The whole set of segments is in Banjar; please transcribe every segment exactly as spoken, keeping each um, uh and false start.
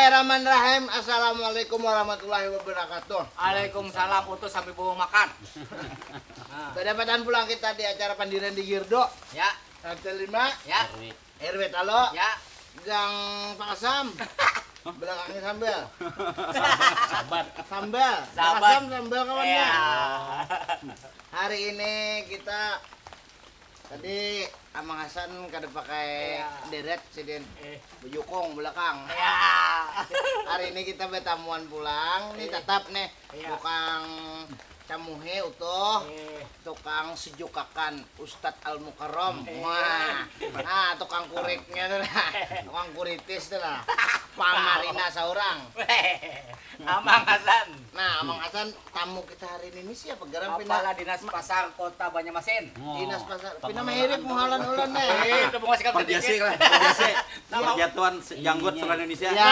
Bismillahirrahmanirrahim. Assalamualaikum warahmatullahi wabarakatuh. Waalaikumsalam, utuh sambil bawa makan. Nah, badapatan pulang kita di acara pandiran di Girdo. Ya. R T lima. Ya. R W. R W Talo. Ya. Gang Pakasam. Belakangnya sambal. Sabat. Sambal. Sabat. Pakasam sambal kawannya. Ya. Hari ini kita tadi Amang Hasan kada pakai. Iya. Deret sidin. Eh. Bejukung belakang. Iya. Hari ini kita betamuan pulang nih. Eh. Tetap nih. Iya. Tukang camuhe utuh. Eh. Tukang sejukakan Ustadz Al Mukarram. Eh. Wah. Nah, tukang kuriknya tuh lah. Tukang kuritis tuh lah. Pamarina saurang. Amang Hasan. Nah, Amang Hasan, tamu kita hari ini, ini siapa? Garang pina. Kepala Dinas Pasar Kota Banjarmasin. Oh, Dinas Pasar. Pina pengelolaan mirip muhalan ulun nih. Eh, itu mau sedikit. Perjasi lah, perjasi. Nama? Perjatuan se-, janggut seluruh Indonesia. Ya.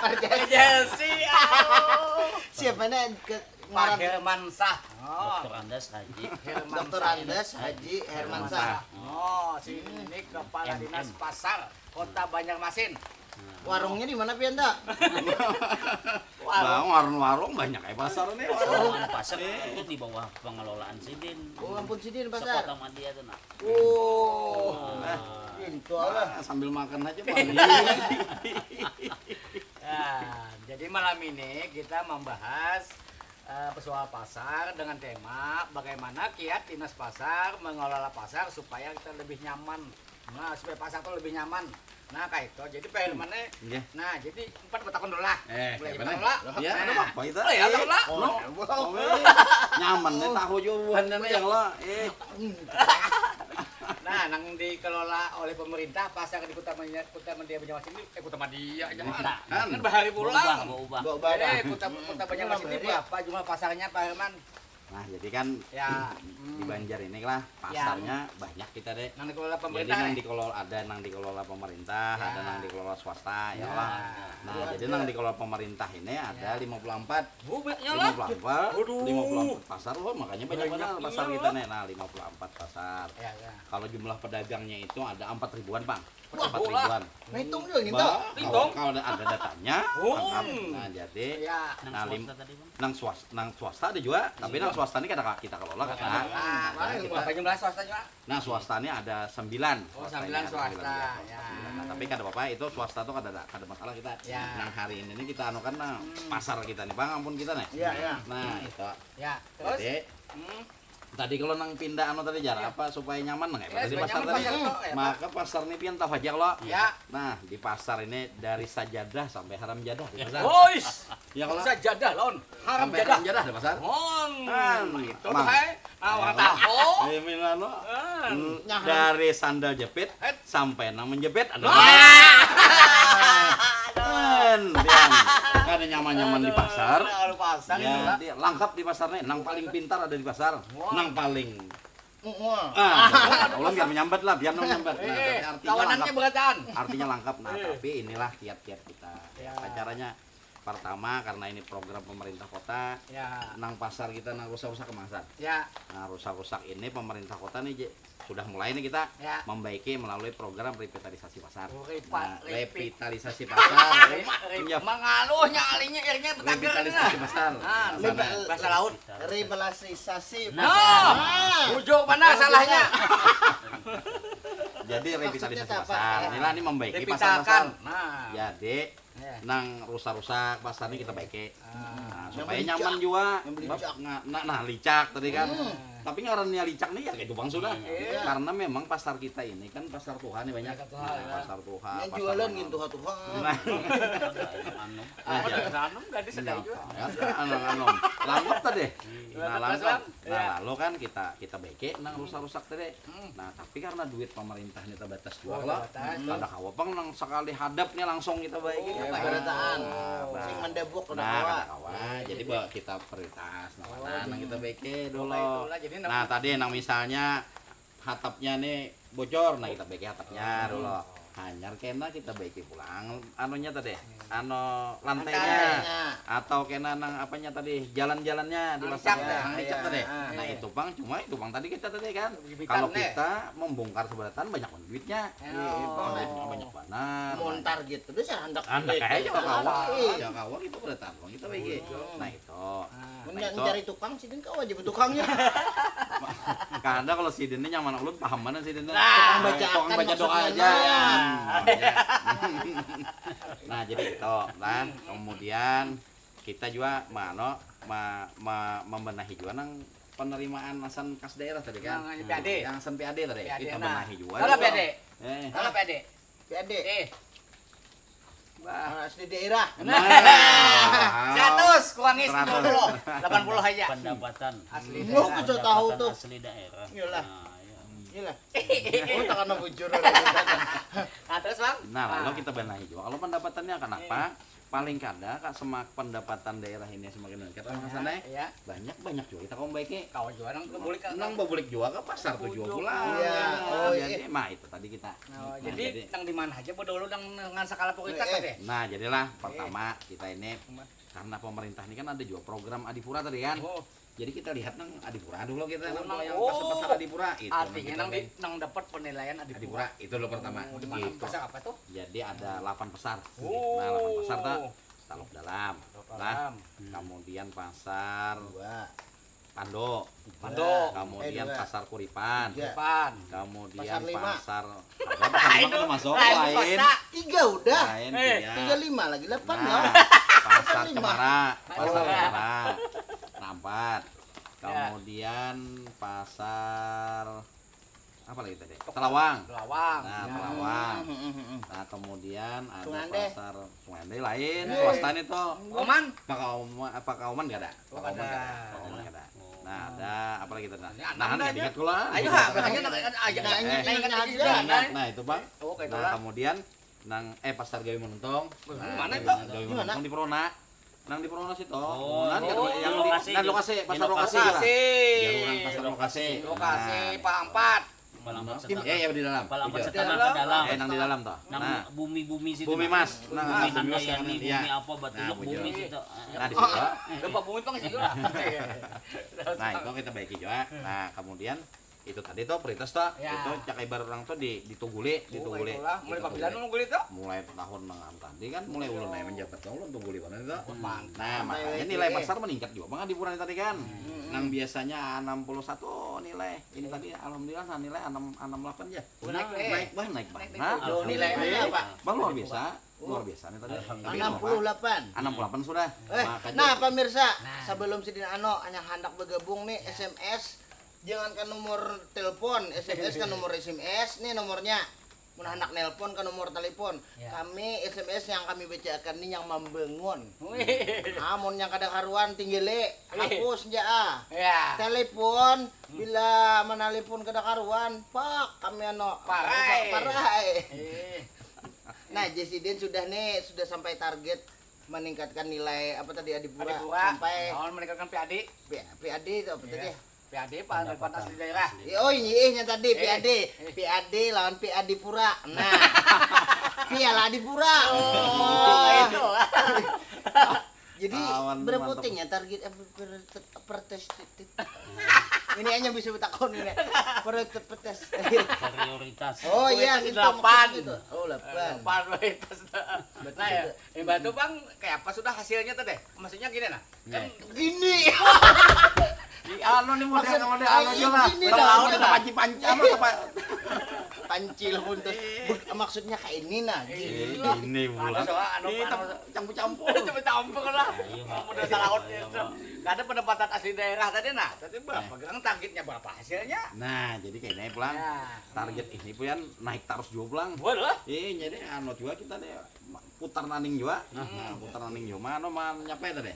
Perjasi. Perjasi, aduh. Siapa nih ke Pak ngaran? Hermansah. Oh. Doktor Andes Haji. Hermansah. Doktor Andes Haji Hermansah. Oh, si ini kepala dinas pasar Kota Banjarmasin. Warungnya di mana, pian, ta? Warung. Bang, warung-warung banyak ai pasar nih, warung. Warung pasar itu di bawah pengelolaan sidin. Oh, ampun, sidin pasar. Sekota Madia tuh, nah. Oh. Nah, itu lah. Nah, sambil makan aja, Bang. Ya, jadi malam ini kita membahas, eh, soal pasar dengan tema bagaimana kiat dinas pasar mengelola pasar supaya kita lebih nyaman. Nah, supaya pasar tuh lebih nyaman. Nah, kayak itu. Jadi, Pak Herman nih, nggih. Nah, jadi empat betakon dulu lah. Eh, mulai kita dulu lah. Ya, nah. Ada apa kita? Oh, ya, eh, lah. Oh, oh, eh. Nyaman nih tahu jawabannya nih, ya Allah. Eh. Nah, nang dikelola oleh pemerintah pasar di Kota Madia, Kota Madia Banjarmasin ini, eh, Kota Madia aja. Kan bahari pulang. Berubah, berubah. Eh, Kota, Kota Banjarmasin ini berapa jumlah pasarnya, Pak Herman? Nah, jadi kan, ya, di Banjar ini lah, ya, pasarnya banyak kita deh. Nang dikelola pemerintah. Jadi nang dikelola, ada nang dikelola pemerintah, ya, ada nang dikelola swasta, ya lah. Nah, jadi nang dikelola pemerintah ini ada lima puluh empat. Banyaknya lah. Lima puluh empat, waduh, lima puluh empat pasar, wah, makanya banyak benar pasar kita nih. Nah, lima puluh empat pasar. Ya, ya. Kalau jumlah pedagangnya itu ada empat ribuan, Bang. Wah, empat ribuan. Hitung juga gitu. Bah, hitung. Kalau ada, ada datanya, oh, angkat. Nah, jadi, ya, nah, lim-, nang swasta tadi, Bang? Nang swas-, nang swasta ada juga, tapi nang swasta ini kada ka-, kita kelola, kada. Ah, kita, berapa jumlah swasta juga? Nah, swasta ini ada sembilan. Oh, swastanya sembilan ada swasta, sembilan, ya. Nah, tapi kada apa-apa, itu swasta tuh kada ada, kada masalah kita. Ya. Nang hari ini nih kita anukan, nah, pasar kita nih, Bang, ampun kita nih. Iya, iya. Nah, itu. Ya, terus? Jadi, hmm. Tadi kalau nang pindah anu tadi, jar, iya, apa supaya nyaman, nang, ya, tadi supaya pasar nyaman tadi. Pasar itu, ya, maka pasar ini pian tahu aja kalau. Iya. Nah, di pasar ini dari sajadah sampai haram jadah di pasar. Ois. Ya, kalau sajadah lawan haram jadah. Sampai haram jadah di pasar. Oh, kan. Itu, mah. Hai. Ah, orang tahu. Eh, minano. Kan. Hmm, dari sandal jepit sampai nang menjepit. Aduh. Wah. Kan, pian. Kada nyaman-nyaman di pasar. Aduh, ada pasar ya, itu, Pak. Di, lengkap di pasar nih. Nang paling pintar ada di pasar. Wah. Nang paling, ah, ulang biar menyambat lah, biar menyambat. Nah, eh, tapi artinya kawanannya lengkap. Berataan. Artinya lengkap. Nah, eh, tapi inilah kiat-kiat kita. Ya. Apa caranya? Pertama, karena ini program pemerintah kota, ya, nang pasar kita nang rusak-rusak kemasan. Ya. Nah, rusak-rusak ini pemerintah kota nih, Je, sudah mulai nih kita, ya, membaiki melalui program revitalisasi pasar. Oh, repa-, nah, repi-, revitalisasi pasar. Re-, re-, iya, mengaluhnya alinya, airnya bertangga. Revitalisasi pasar. Nah, pasar, bahasa laut. Revitalisasi pasar. Nah, nah, ujung mana salahnya? Jadi, maksudnya revitalisasi apa? Pasar. Inilah, ini membaiki pasar-pasar. Revitakan. Nah. Jadi, iya, nang rusak-rusak pasar ini kita baiki. Ah. Nah, supaya nyaman juga. Yang beli licak. Bab nga-, nah, nah, licak tadi kan. Hmm. Tapi ngarannya licak nih ya kayak itu, Bang, sudah. Iya. Karena memang pasar kita ini kan pasar tuha nih banyak. Pasar tuha, ya. Pasar tuha, yang pasar jualan gitu, tuha-tuha. Nah. Ada anu. Ada anu, gadis ada juga. Nah, ya, anu, anu. Langkap tadi. Iya. Nah, langkap. Nah, iya, lalu kan kita, kita baiki nang rusak-rusak tadi. Hmm. Nah, tapi karena duit pemerintah ini terbatas juga, oh, lah, terbatas, hmm, kada kawa pang nang sekali hadapnya langsung kita baiki. Oh, kan, berataan. Nah, sing mendebuk kada kawa. Nah, kada kawa. Jadi, jadi ba-, kita prioritas. Nah, oh, nah, nang kita baiki dulu. Itulah, jadi, nah, nang tadi nang misalnya hatapnya nih bocor, nah, kita baiki hatapnya dulu. Hanyar kena kita baiki pulang anunya tadi, anu lantainya, atau kena nang apanya tadi, jalan-jalannya di pasar, nang licak tadi. Nah, itu pang, cuma itu pang tadi kita tadi kan. Kalau kita membongkar seberatan banyak duitnya. Iya, banyak banar. Mun target tuh bisa handak. Handak aja kawa. Iya, kawa gitu beratan kita baiki. Nah, itu. Mun mencari tukang sidin kawa aja bertukangnya. Kada, kalau sidin ini nyaman ulun paham mana sidin. Tukang baca doa aja. Nah, jadi itu lah. Kemudian kita juga mano ma, ma, membenahi juga nang penerimaan asan kas daerah tadi kan. Yang P A D. Yang asan P A D tadi. Kita benahi juga. Kalau P A D. Eh. Kalau P A D. P A D. Eh. Wah, asli daerah. Nah. Seratus, kurangi sepuluh, delapan puluh aja. Pendapatan asli daerah. Mau kita tahu tuh. Asli daerah. Iyalah. Nah, iya. Iyalah. Oh, tak kena bujur. Nah, terus, Bang? Nah, lalu kita benahi juga. Kalau pendapatannya kenapa? Paling kada, Kak, semak pendapatan daerah ini semakin meningkat, Bang Hasan, eh. Iya. Banyak, banyak juga kita kaum baiknya. Kawa juga nang bebulik, nang bebulik juga ke pasar tuh juga pulang. Iya. Oh, iya. Jadi, nah, itu tadi kita. Nah, jadi nang di mana aja pada ulun nang dengan skala prioritas tadi. Nah, jadilah pertama kita ini karena pemerintah ini kan ada juga program Adipura tadi kan. Oh. Jadi kita lihat nang Adipura dulu kita nang yang pasar Adipura itu. Artinya nang di, nang dapat penilaian Adipura. Adipura itu dulu pertama. Oh, di mana pasar apa tuh? Jadi ada delapan pasar. Oh. Nah, delapan pasar tuh Taluk Dalam. Taluk Dalam. Nah, kemudian pasar Dua. Pando. Pando. Kemudian Pasar Kuripan. Tiga. Kuripan. Kemudian Pasar Lima. Pasar, ada Pasar Lima kan masuk lain. Tiga udah. Lain, eh, tiga. Tinggal lima lagi, delapan. Nah, Pasar Cemara, Pasar Cemara. Nah, empat. Ya. Kemudian pasar apa lagi tadi? Telawang. Telawang. Nah, Telawang. Nah, kemudian ada Sungai Andai. Pasar Sungai Andai lain, swasta nih tuh. Kauman? Pakauman, Pakauman gak ada. Oh, Pakauman gak ada. Pakauman gak ada. Nah, ada apa lagi tadi? Nah, nah, ingat kula. Ayo, ha, katanya nak aja. Nah, ini ingat aja. Nah, itu, Bang. Oh, kayak itulah. Nah, kemudian nang, eh, Pasar Gawi Menuntung. Mana itu? Gawi Menuntung di Perona. Nang di Perona situ. Oh, nang lokasi, pasar lokasi lah. Biar orang pasar lokasi. Lokasi, Pak Ampat. Palampat setengah. Eh, ya, di dalam. Palampat setengah ke dalam. Eh, nang di dalam tuh. Nang bumi-bumi situ. Bumi Mas. Nah, bumi Mas, bumi apa, bumi situ. Nah, di situ. Gempa bumi pang situ lah. Nah, itu kita baiki juga. Nah, kemudian itu tadi tuh prioritas tuh, itu cak ibarat orang tuh di, dituguli, dituguli. Mulai kapan nuguli tuh? Mulai tahun nang tadi kan, mulai ulun naik menjabat kan, ulun tuguli mana itu. Nah, makanya nilai pasar meningkat juga, Bang, di bulan tadi kan. Nang biasanya enam puluh satu nilai, ini tadi alhamdulillah nah nilai enam, enam delapan aja. Naik, naik bah, naik bah. Nah, nilai apa? Bang, luar biasa. Luar biasa nih tadi. Enam puluh delapan. Enam puluh delapan sudah. Eh, nah, pemirsa, sebelum sidin ano yang hendak bergabung nih, S M S, jangan ke nomor telepon, S M S ke nomor S M S nih nomornya. Mun hendak nelpon ke nomor telepon, kami S M S yang kami bacakan nih yang membangun. Amun yang kada karuan, tinggili, hapus ja ah. Telepon, bila menelpon kada karuan, pak, kami ano, parai. Parai. Nah, Jesiden sudah nih, sudah sampai target meningkatkan nilai apa tadi, Adipura, Adipura. Sampai naon, meningkatkan P A D. P-, P A D itu apa tadi? P A D pendapatan asli daerah. Oh, iya, iya, tadi P A D. P A D lawan P A D Pura. Nah. Piala Adipura. Oh, itu. Jadi berapa pentingnya target, eh, per-, per-, pertes-, ini hanya bisa bertakon ini. Pertes-, pertes. Prioritas. Oh iya, delapan. Oh, delapan. Delapan prioritas. Nah, ya, imbah itu, Bang, kayak apa sudah hasilnya tadi? Maksudnya gini nah. Kan gini. Di anu nih, model, model anu aja lah. Kalau ada panci-panci apa, apa? Panci lah pun tuh. Maksudnya kayak ini nah, gini. Ini bulan. Anu, anu, campur-campur. Campur-campur lah. Modal salaut itu. Kada pendapatan asli daerah tadi nah. Tadi berapa? Gerang targetnya berapa hasilnya? Nah, jadi kayaknya pulang. Target ini puyan naik terus juga pulang. Boleh. Iya, jadi anu juga kita deh. putar naning jua. Nah, putar naning jua. Mana manyapai tadi?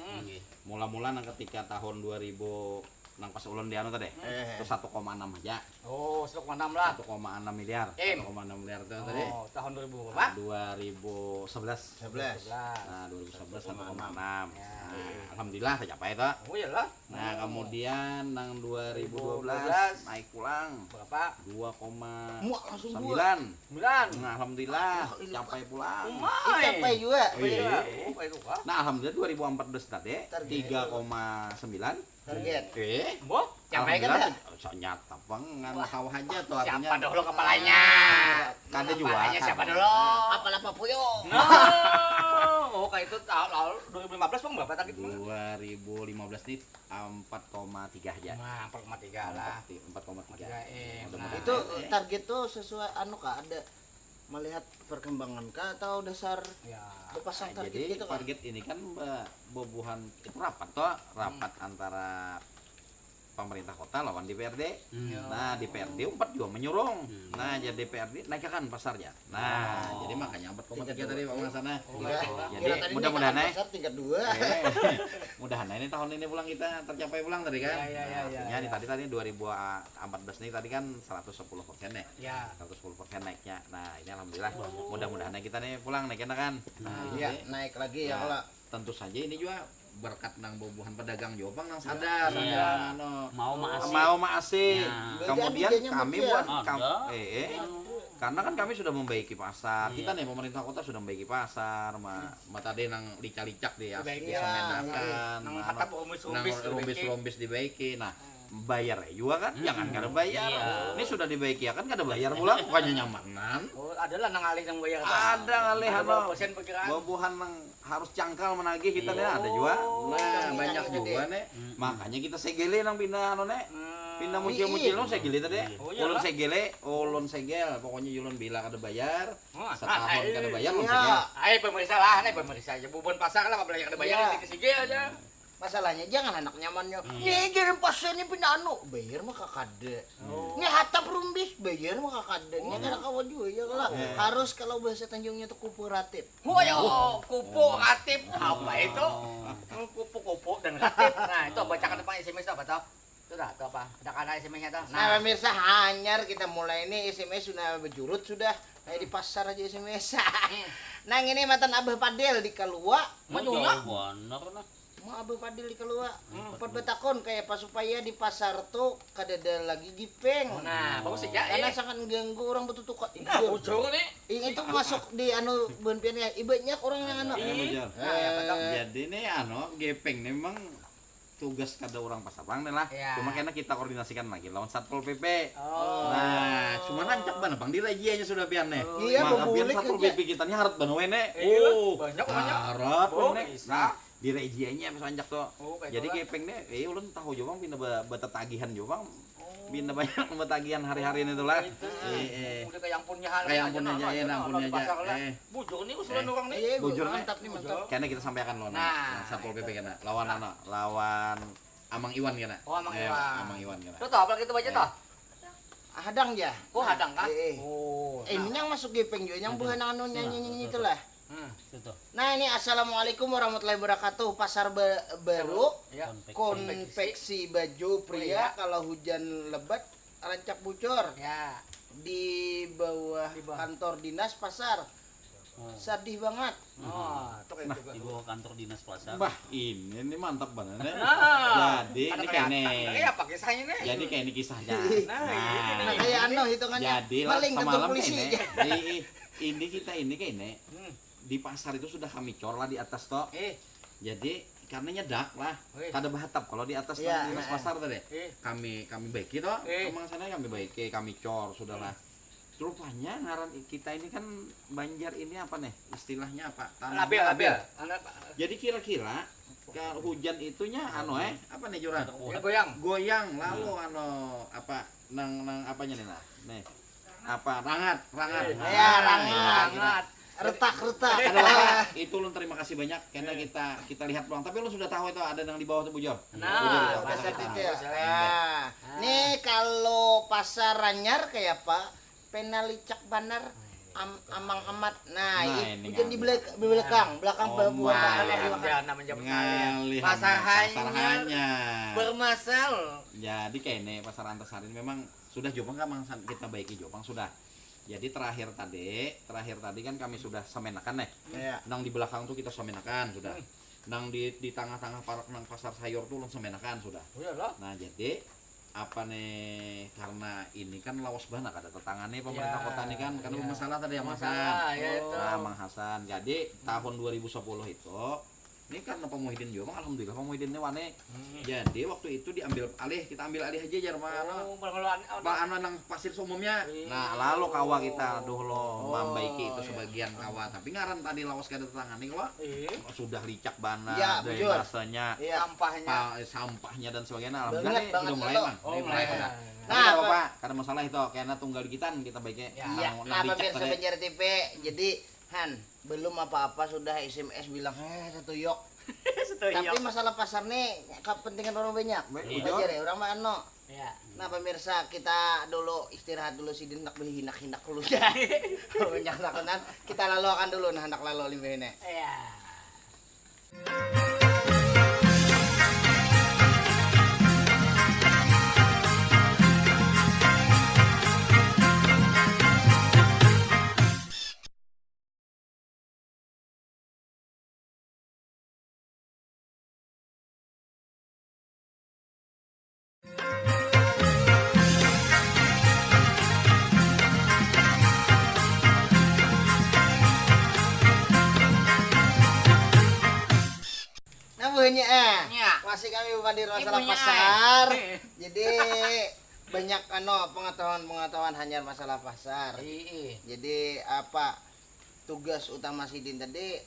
Mula-mula nang ketika tahun dua ribu nang pas ulun di anu tadi. Eh. Itu satu koma enam aja. Oh, satu koma enam lah. Satu koma enam miliar. Em. Satu koma enam miliar itu tadi. Oh, tahun dua ribu berapa? Dua ribu sebelas. Sebelas. Nah, dua ribu sebelas satu koma enam. Ya. Nah, alhamdulillah tercapai toh. Oh iyalah. Nah, kemudian nang dua ribu dua belas naik pulang. Berapa? Dua koma sembilan. Sembilan. Nah, alhamdulillah capai pulang. Umai. Capai juga. Iya. Oh, baik juga. Nah, alhamdulillah dua ribu empat belas tadi tiga koma sembilan. Target. Eh, Boh, capai kan alhamdulillah dah? Sanyata bangan kau aja tuh artinya. Siapa dulu kepalanya? Kada jua. Kepalanya siapa dulu? Kepala Pak Puyo. Nah, oh kayak itu tahun lalu dua ribu lima belas bang berapa target bang? Dua ribu lima belas nih empat koma tiga aja. Nah, empat koma tiga lah. Empat koma tiga. Empat koma tiga, eh, mudah-mudahan. Itu target tuh sesuai anu kah, ada melihat perkembangan kah atau dasar ya, bepasang target gitu kah? Jadi target ini kan be- bebuhan itu rapat toh, rapat antara pemerintah kota lawan D P R D. Hmm. Nah, D P R D umpat juga menyurung. Hmm. Nah, jadi D P R D naikakan pasarnya. Nah, jadi makanya empat koma tiga tadi Pak Mas sana. Oh, jadi mudah-mudahan eh pasar tingkat dua. Eh, mudahan ini tahun ini pulang kita tercapai pulang tadi kan. Ya, ya, ya, ya, ya. Nah, ini tadi tadi dua ribu empat belas nih tadi kan seratus sepuluh persen ya. Ya. Seratus sepuluh persen naiknya. Nah, ini alhamdulillah. Mudah-mudahan kita nih pulang naik kan. Nah, ya, naik lagi ya kalau tentu saja ini juga berkat nang bubuhan pedagang juga bang nang sadar, iya, sadar anu, mau maasi, mau maasi. Ya. Kemudian kami buat kam, eh, eh, karena kan kami sudah membaiki pasar, kita nih pemerintah kota sudah membaiki pasar, ma, ma tadi nang licak-licak di as, disemenakan, nang anu, rumbis-rumbis dibaiki. Nah, bayar juga kan, jangan kada bayar. Iya. Ini sudah dibaiki ya kan kada bayar pulang, bukannya nyamanan. Oh, ada lah nang alih nang bayar. Ada ngalih anu, bubuhan nang harus cangkal menagih kita nih ada juga. Nah, banyak juga nih. Makanya kita segele nang pina anu nih. Pina mucil-mucil nang segele tadi. Ulun segele, ulun segel. Pokoknya ulun bila kada bayar, setahun kada bayar ulun segel. Ayo pemeriksa lah, nih pemeriksa aja. Bubuhan pasar lah, apalagi kada bayar, ini kesige aja. Masalahnya jangan anak nyamannya. Nih kirim pasarnya pina anu, bayar mah kakada. Nih hatap rumbis, bayar mah kakada. Nih kada kawa juga ya lah. Harus kalau bahasa Tanjungnya tuh kooperatif. Wah, ya, kooperatif apa itu? Kupu-kupu dan kreatif. Nah, itu bacakan apa S M S apa tau? Itu dah, itu apa? Ada kana S M S-nya tuh. Nah, pemirsa, hanyar kita mulai ini S M S sudah bejurut sudah. Kayak di pasar aja S M S. Nang ini matan Abah Padel di Kalua. Jauh banar nah. Mau Abah Padel di Kalua. Empat betakon kayak apa supaya di pasar tuh kadada lagi gipeng. Nah, bagus ya. Karena sangat mengganggu orang betutukan. Nah, bujur nih. Ini tuh masuk di anu buhan pian ya, banyak orang yang anu. Jadi nih anu gepeng nih memang tugas kada orang pasar pang nih lah. Cuma kena kita koordinasikan lagi lawan Satpol P P. Nah, cuma rancak banar pang di rajianya sudah pian nih. Iya, maka pian Satpol P P kita nih harat banar wene. Oh, banyak banyak. Harat wene. Nah, di rajianya pas rancak tuh. Jadi gepeng nih, eh ulun tahu juga pang pindah ba- batatagihan juga pang. Bina banyak betagihan hari-hari ini tuh lah. Udah kayak ampunnya hal kayak ampunnya aja ya, ampunnya aja. Eh. Bujur nih usulan orang nih. Bujur nih. Mantap nih, mantap. Karena kita sampaikan lawan nah, Satpol P P kena lawan anak, lawan Amang Iwan kena. Oh, Amang Iwan. Amang Iwan kena. Tuh, tuh, apalagi itu baca tuh. Hadang ya. Oh, hadang kah? Eh, ini yang masuk gepeng juga, yang buhan anu nyanyi itu lah. Hmm. Nah, ini assalamualaikum warahmatullahi wabarakatuh. Pasar ba- baru, ya. Konveksi baju pria, kalau hujan lebat rancak bucur. Ya. Di bawah kantor dinas pasar. Sadih banget. Oh, tuh kayak di bawah kantor dinas pasar. Bah, ini nih mantap banget nih. Jadi ini kayak ini. Jadi kayak ini kisahnya. Nah, kayak anu hitungannya. Jadi lah semalam polisi. Ini kita ini kayak ini. Di pasar itu sudah kami cor lah di atas toh. Eh. Jadi karena nyedak lah, kada bahatap kalau di atas nang dinas pasar tadi. Kami kami baiki toh, emang sana kami baiki, kami cor sudah lah. Rupanya ngaran kita ini kan Banjar ini apa nih istilahnya apa? Tanah labil, labil. Jadi kira-kira ke hujan itunya anu eh apa nih Juran? Goyang. Goyang lalu anu apa nang nang apanya nih nah? Nih. Apa rangat rangat ya rangat retak retak itu ulun terima kasih banyak karena kita kita lihat doang tapi ulun sudah tahu itu ada yang di bawah tuh bujur nah bujur, pasar detail nah nih kalau pasar ranyar kayak apa pena licak banar Am, amang amat. Nah, nah, ini hujan di belakang, belakang, belakang oh, pelabuhan. Jangan menjawab ngalih. Pasar hanyar. Bermasal. Jadi kayak ini pasar Antasari memang sudah jopang kan kita baiki jopang sudah. Jadi terakhir tadi, terakhir tadi kan kami sudah semenakan nih. Iya. Nang di belakang tuh kita semenakan sudah. Hmm. Nang di di tengah-tengah parak nang pasar sayur tuh ulun semenakan sudah. Oh, iyalah. Nah, jadi apa nih, karena ini kan lawas banget ada tetangga nih pemerintah ya, kota nih kan, karena ya, masalah tadi ya Mas Hasan. Ya, itu. Nah, Mang Hasan. Jadi tahun dua ribu sepuluh itu ini karena Pak Muhyiddin juga, alhamdulillah Pak Muhyiddin ini wani. Hmm. Jadi waktu itu diambil alih, kita ambil alih aja jar mana. Oh, pengelolaan. Pak anu nang pasir seumumnya. Iya. Nah, lalu kawa kita dulu oh, membaiki itu iya, sebagian kawa, tapi ngaran tadi lawas kada tetangga nih kawa. Iya. Sudah licak banget ya, dari bujur. Rasanya. Iya. Sampahnya. Pa, sampahnya dan sebagainya. Alhamdulillah banget, nih, banget sudah mulai, Mang. Oh, mulai. Nah, apa? Kada masalah itu, karena tunggal kita kita baiknya. Ya. Iya, nah, pemirsa Banjar T V, jadi Han, belum apa-apa sudah S M S bilang, "Eh, setuyok." Setuyok. Tapi masalah pasar nih kepentingan orang banyak. Iya. Bujur ya, orang mah anu. Iya. Nah, pemirsa, kita dulu istirahat dulu sidin nak berhinak-hinak dulu ya. Banyak nakunan. Kita lalu akan dulu nah hendak lalu limbah ini. Iya. Nah, buhannya eh. Ya. Masih kami mapadir masalah pasar. Jadi banyak anu pengetahuan-pengetahuan hanyar masalah pasar. Iya. Jadi apa tugas utama sidin tadi,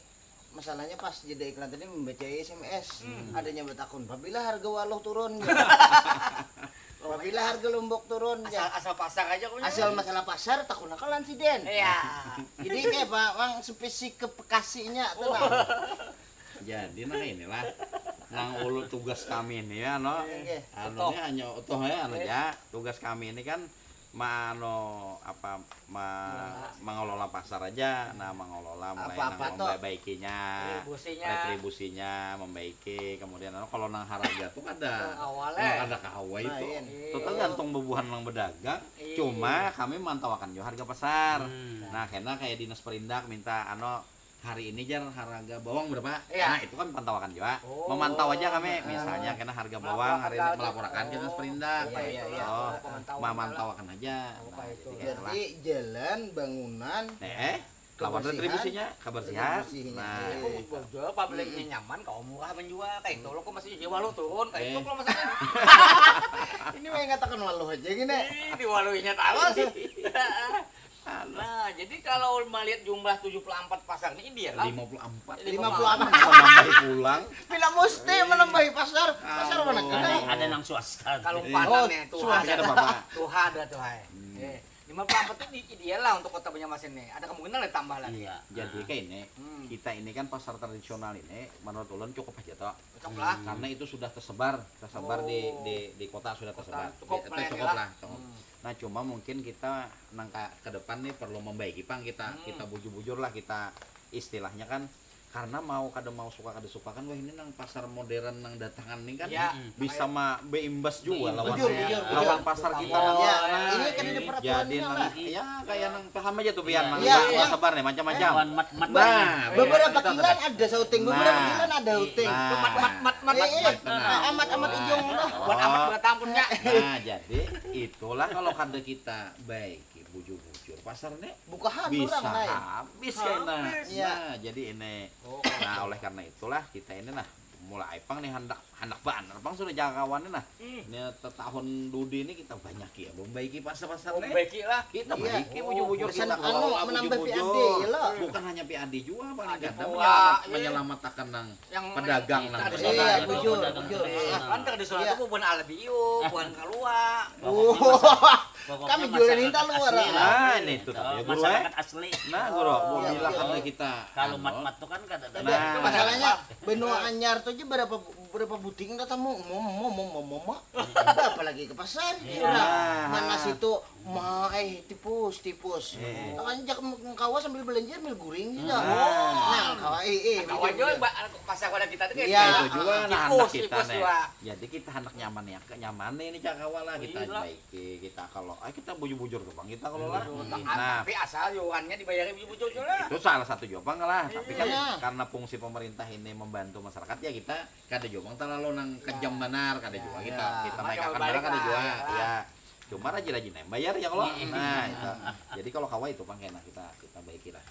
masalahnya pas jeda iklan tadi membaca S M S. Hmm. Adanya batakun, "Pabila harga waluh turun?" "Pabila harga lombok turun?" Asal, asal pasar aja punya. Asal masalah pasar, takun akalan sidin. Iya. Jadi kayak apa, mang spesifikasinya tuh, oh. Nah. Jadi nah inilah nang ulu tugas kami ini ya, no. Iya, iya. Anunya hanya utuh ya, anu ya. Tugas kami ini kan ma-, anu, apa, ma-, mengelola pasar aja. Nah, mengelola mulai nang membaikinya, retribusinya, membaiki, kemudian anu, kalau nang haraga tuh kada, kada kawa itu. Itu tergantung bubuhan nang bedagang. Cuma kami mantawakan juga harga pasar. Nah, kena kayak dinas perindak minta anu, hari ini jar harga bawang berapa? Iya. Nah, itu kan pantawakan juga. Oh. Memantau aja kami, misalnya kena harga bawang hari ini melaporkan kita seperindak. Iya, iya, iya. Oh, memantaukan aja. Nah, jadi kayak itulah. Berarti jalan, bangunan, eh, lawan retribusinya, kebersihan. Nah, itu betul, publiknya nyaman, kau murah menjual, kayak itu lo kok masih jual lo turun, kayak itu lo masih. Ini mau ngatakan waluh aja gini. Ih, di waluhnya tahu sih. Nah, jadi kalau melihat jumlah tujuh puluh empat pasar ini ideal lah. Lima puluh empat. Lima puluh empat. Menambahi pulang. Bila mesti menambahi pasar, pasar mana kena? Ada, ada nang swasta. Kalau empat nih, tuh swasta ada. Tuh ada tuh, hai. Eh, lima puluh empat itu ideal lah untuk kota Banjarmasin nih. Ada kemungkinan ada tambah lagi. Iya. Jadi kayak ini, kita ini kan pasar tradisional ini menurut ulun cukup aja toh. Cocok lah. Karena itu sudah tersebar, tersebar di, di, di kota sudah tersebar. Cukup lah. Nah, cuma mungkin kita nang ka, ke depan nih perlu membaiki pang kita, kita bujur-bujur lah kita istilahnya kan karena mau kada mau suka kada suka kan wah ini nang pasar modern nang datangan nih kan bisa ma, beimbas juga lawan, lawan pasar kita nang ini kan ada peraturan jadi nang ya kayak nang paham aja tuh pian nang sabar nih macam-macam. Nah, beberapa kilan ada sauting, beberapa kilan ada huting. Mat mat mat mat mat. Amat amat ijung lah. Buat amat buat ampun ya. Nah, jadi itulah kalau kada kita baiki bujur-bujur pasar nih buka habis orang lain. Habis kena. Nah, jadi ini. Nah, oleh karena itulah kita ini nah mulai pang nih hendak hendak banar pang sudah jangkauannya nah. Ini tahun dudi ini kita banyak ya membaiki pasar-pasar nih. Membaiki lah. Kita baiki bujur-bujur kita anu menambah P A D ya lah. Bukan hanya P A D juga paling kada menyelamatkan nang yang pedagang nang iya bujur bujur kan tradisional itu bukan albiu bukan kalua. Kami jual ini tak luar nah ini tuh tapi guru masyarakat asli. Nah guru mau bilang karena kita kalau mat mat tuh kan kada ada masalahnya benua anyar tuh aja berapa Berapa buting katamu? Mom mom mom mom mom. Berapa lagi ke pasar? Iya. Mana situ? Ma eh, tipus tipus. Iya. Anjak kawa sambil belanja sambil guring juga. Nah, kawa eh eh. Kawa juga pasar pada kita tuh kayak. Iya. Itu juga nah anak kita nih. Jadi kita anak nyaman ya, nyaman nih ini cakawa lah kita baik. Oke, kita kalau ah kita bujur-bujur tuh bang kita kalau lah. Nah, tapi asal Yohannya dibayari bujur-bujur lah. Itu salah satu juga bang lah. Tapi kan karena fungsi pemerintah ini membantu masyarakat ya kita kada juga bang terlalu nang kejam benar kada juga kita kita naik akan benar kada juga ya. Cuma rajin-rajin yang bayar ya kalau. Nah, itu. Jadi kalau kawa itu bang kena kita kita baiki lah.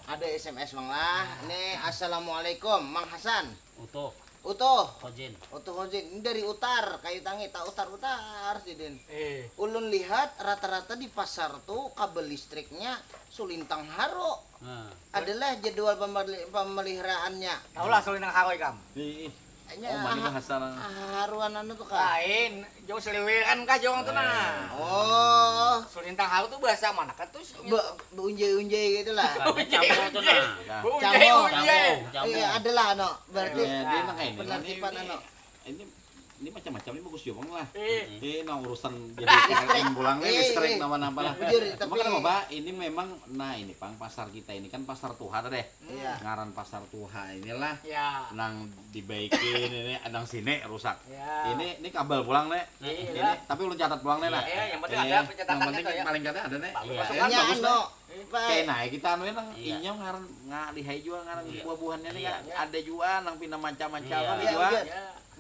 Ada S M S bang lah. Nih assalamualaikum Mang Hasan. Utuh. Utuh. Hojin. Utuh Hojin. Ini dari Utar, Kayu Tangi, tak Utar Utar sidin. Eh. Ulun lihat rata-rata di pasar tu kabel listriknya sulintang haro. Nah. Adalah jadwal pemeliharaannya. Tahulah sulintang haro ikam. Ih, ih. Oh, mana bahasa nang haruan anu tuh kah? Lain. Jauh seliwiran kah jauh tuh nah. Oh. Sulintang haru tuh bahasa mana kan tuh? Beunjai-unjai gitu lah. Beunjai-unjai. Beunjai-unjai. Iya, adalah anu. Berarti penertiban anu. Ini ini macam-macam ini bagus juga lah. Eh, nah urusan jadi P L N pulang nih listrik nama-nama lah. Cuma kan apa? Ini memang nah ini pang pasar kita ini kan pasar tuha deh. Ngaran pasar tuha inilah nang dibaikin ini nang sini rusak. Ini ini kabel pulang nih. Ini tapi ulun catat pulang nih nah. Yang penting ada pencatatan yang penting paling kada ada nih. Bagus kan? Bagus nih. Kayak naik kita anu nang inya ngaran ngalihai juga ngaran buah-buahannya nih kan ada juga nang pina macam-macam ada juga.